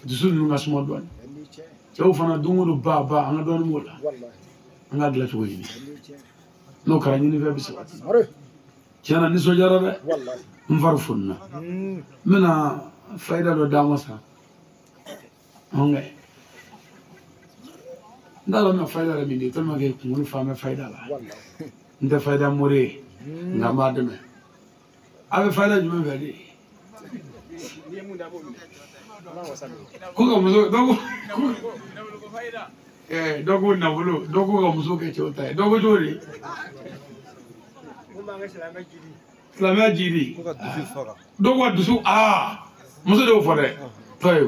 Dusu ninnu ka suma dɔɔni. Cɛw fana don o don ba ba an ka dɔɔni b'o la. An ka dilancogo ɲini. N'o kɛra ɲinifɛn bɛ sabati. Tiɲɛ na nisɔndiyara dɛ. N fari fonina. N bɛna fayida dɔ d'a ma sa. N t'a dɔn n bɛna fayida yɛrɛ min di, tellement que kunkolo fan bɛ fayida la. N tɛ fayida mori ye, nka n b'a dɛmɛ. A bɛ fayida jumɛn fɛ de? Ko ka muso dɔ ko dɔ ko nafolo, dɔ ko ka muso kɛ cɛw ta ye, dɔ ko cogo di? Silamɛya jiri. Dɔ ko ka dusu, aa muso de y'o fɔ dɛ. Tɔ ye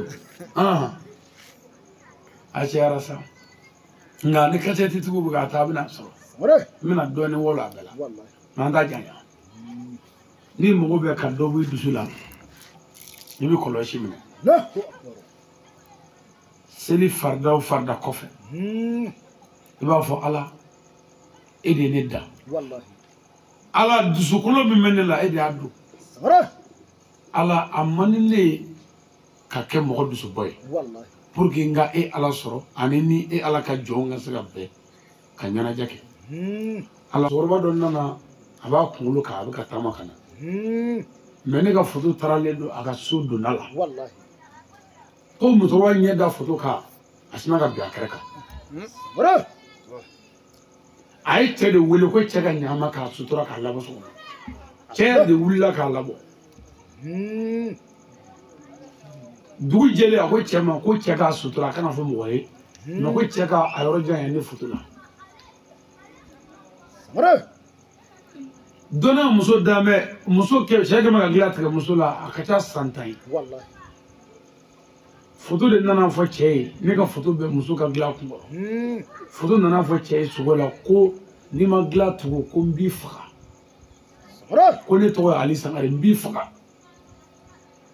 a cayara sa. Nka ni kasɛtitigiw bɛ ka taa, a bɛna sɔrɔ. N bɛna dɔɔnin wɔlɔ a bɛɛ la. Nka an t'a janya. N'i mago bɛ ka dɔ bɔ i dusu la, i bɛ kɔlɔsi minɛ. Seli farida o farida kɔfɛ, i b'a fɔ Ala, e de ye ne da. Ala dusukolo min bɛ ne la, e de y'a don. Ala a man di ne ye ka kɛ mɔgɔ dusubɔ ye. Pour que n ka e Ala sɔrɔ, ani ni e Ala ka jɔnw ka se ka bɛn ka ɲɛnajɛ kɛ. Ala cɛkɔrɔba dɔ nana, a b'a kunkolo kan, a bɛ ka taama ka na. Mɛ ne ka foto taaralen don a ka so donda la. Ko musokɔrɔba ɲɛ da foto kan, a sinna ka bin a kɛrɛ kan. A ye cɛ de wele ko cɛ ka ɲama k'a sutura k'a labɔ so kɔnɔ. Cɛ yɛrɛ de wulila k'a labɔ. Dugu jɛlen a ko cɛ ma ko cɛ k'a sutura a kana fɔ mɔgɔ ye. Mais ko cɛ ka a yɔrɔ janya ne foto la. Donna muso danbɛ muso kɛ cɛ kɛmɛ ka dilan tigɛ muso la a ka ca san 10 ye. Foto de nana fɔ cɛ ye ne ka foto bɛ muso ka dilan kun kɔrɔ. Foto nana fɔ cɛ ye sogo la ko n'i ma dilan tugu ko n b'i faga. Ko ne tɔgɔ ye Ali Sangare n b'i faga.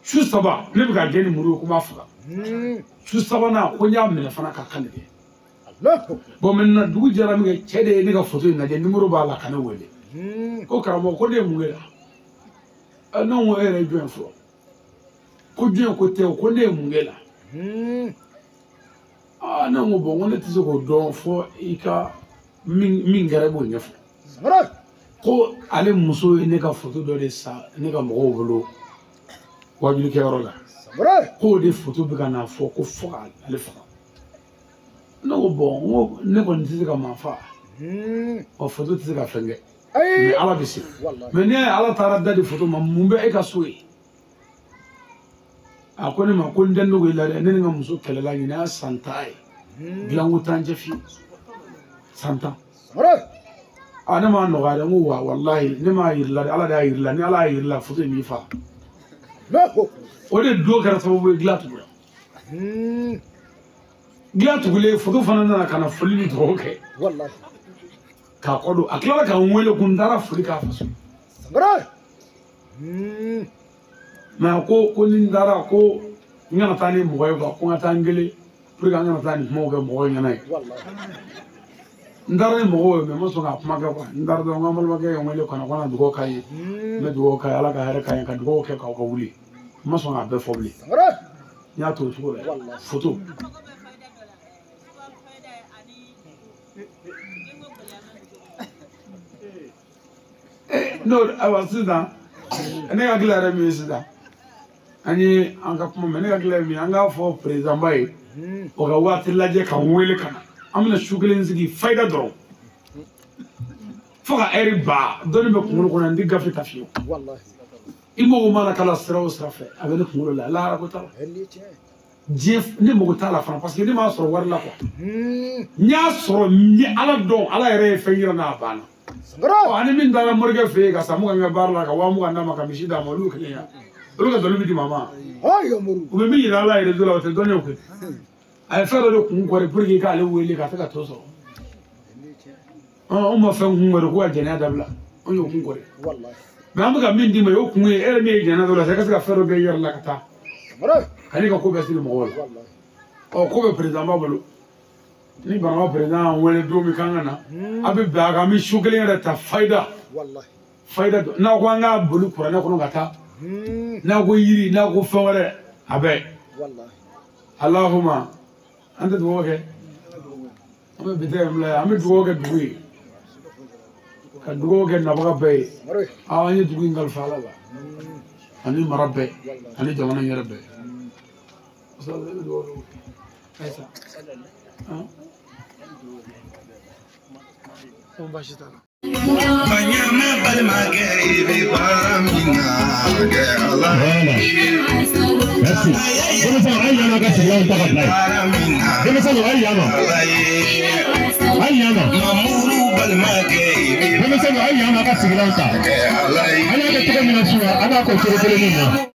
Su 3 ne bɛ ka gɛn ni muru ye ko n b'a faga. Su 3nan ko n y'a minɛ fana k'a kan tigɛ. Bon maintenant dugu jɛra min kɛ cɛ de ye ne ka foto in lajɛ numéro b'a la ka ne wele. Ko karamɔgɔ ko ne ye mun kɛ la? Ne ko e yɛrɛ ye jɔn ye fɔlɔ? Ko jɔn ko tɛ o ko ne ye mun kɛ la? Aa ne ko bon ko ne tɛ se k'o dɔn fɔ i ka min kɛra i b'o ɲɛfɔ. Ko ale muso ye ne ka foto dɔ de san ne ka mɔgɔw bolo wajulikɛyɔrɔ la. K'o de foto bɛ ka n'a fɔ ko fo k'ale faga. Ne ko bon n ko ne kɔni tɛ se ka maa faga. Ɔ foto tɛ se ka fɛn kɛ. Mais Ala bɛ se. Mais n'i y'a ye Ala taara da di foto ma mun bɛ e ka so yen? A ko ne ma ko n tɛ nɔgɔ i la dɛ ne ni n ka muso kɛlɛla ɲinɛ y'a san 10 ye. Dilanko t'an cɛ fiyewu. San 10. A ne m'a nɔgɔya dɛ n ko wa walahi ne m'a yir'i la dɛ Ala de y'a yir'i la ni Ala y'a yir'i la foto in b'i faga. O de don kɛra sababu ye dilan tugura. Dilan tugulen foto fana nana ka na foli ni dugawu kɛ. K'a kɔ don a tilala ka n wele ko n taara foli k'a faso. Mais a ko ni n taara ko n kana taa ni mɔgɔ ye quoi ko n ka taa n kelen pour que an kana taa nin kumaw kɛ mɔgɔw ɲɛna ye. N taara ni mɔgɔw ye mais n ma sɔn k'a kuma kɛ quoi n taara dɔrɔn n ka balimakɛ ye n wele ka na ko n ka dugawu k'a ye. N bɛ dugawu k'a ye Ala ka hɛrɛ k'a ye ka dugawu kɛ k'aw ka wuli. N ma sɔn k'a bɛɛ fɔ bilen. N y'a to o cogo la foto. N'o ayiwa sisan ne ka hakili yɛrɛ min ye sisan an ye an ka kuma mɛn ne ka hakili yɛrɛ min ye an k'a fɔ président ba ye o ka waati lajɛ ka n wele ka na an bɛna su kelen sigi fayida dɔrɔn fo ka ɛri ba dɔnni bɛ kunkolo kɔnɔ n tɛ gafe ta fiyewu. I mago mana k'a sira o sira fɛ a bɛ ne kunkolo la lahara ko t'a la. Diɲɛ ne mago t'a la fana parce que ne m'a sɔrɔ wari la quoi. N y'a sɔrɔ n ye Ala dɔn Ala yɛrɛ ye fɛn yira n na a banna. Ani min taara morikɛ fɛ yen ka san 20 kɛ baara la ka 20,000 d'a ma ka misi d'a ma olu kelen ya olu ka dɔnni bɛ di maa ma. U bɛ min yira Ala yɛrɛ la o tɛ dɔnni ye koyi. A ye fɛn dɔ de kun kɔri pour que i k'ale wele ka se ka to sɔrɔ. Anw ma fɛn kun kɔri ko ka jɛnɛya dabila anw y'o kun kɔri. Mais an bɛ ka min d'i ma o y'o kun ye e yɛrɛ min ye jɛnɛya dabila i ka se ka fɛn dɔ kɛ i yɛrɛ la ka taa. Kan'i ka ko bɛɛ siri mɔgɔw la. Ɔ ko bɛ président ba bolo. Ni Banaba président y'an wele don min k'an ka na a bɛ bɛn a kan an bɛ su kelen yɛrɛ ta fayida. Fayida n'a ko an k'a boli kuranɛ kɔnɔ ka taa. N'a ko yiri n'a ko fɛn wɛrɛ a bɛɛ. Alahuma an tɛ dugawu kɛ an bɛ bi ta in bila yan an bɛ dugawu kɛ dugu ye ka dugawu kɛ nabaga bɛɛ ye. An ye dugu in kalifa Ala la ani mara bɛɛ ani jamana in yɛrɛ bɛɛ. Merci.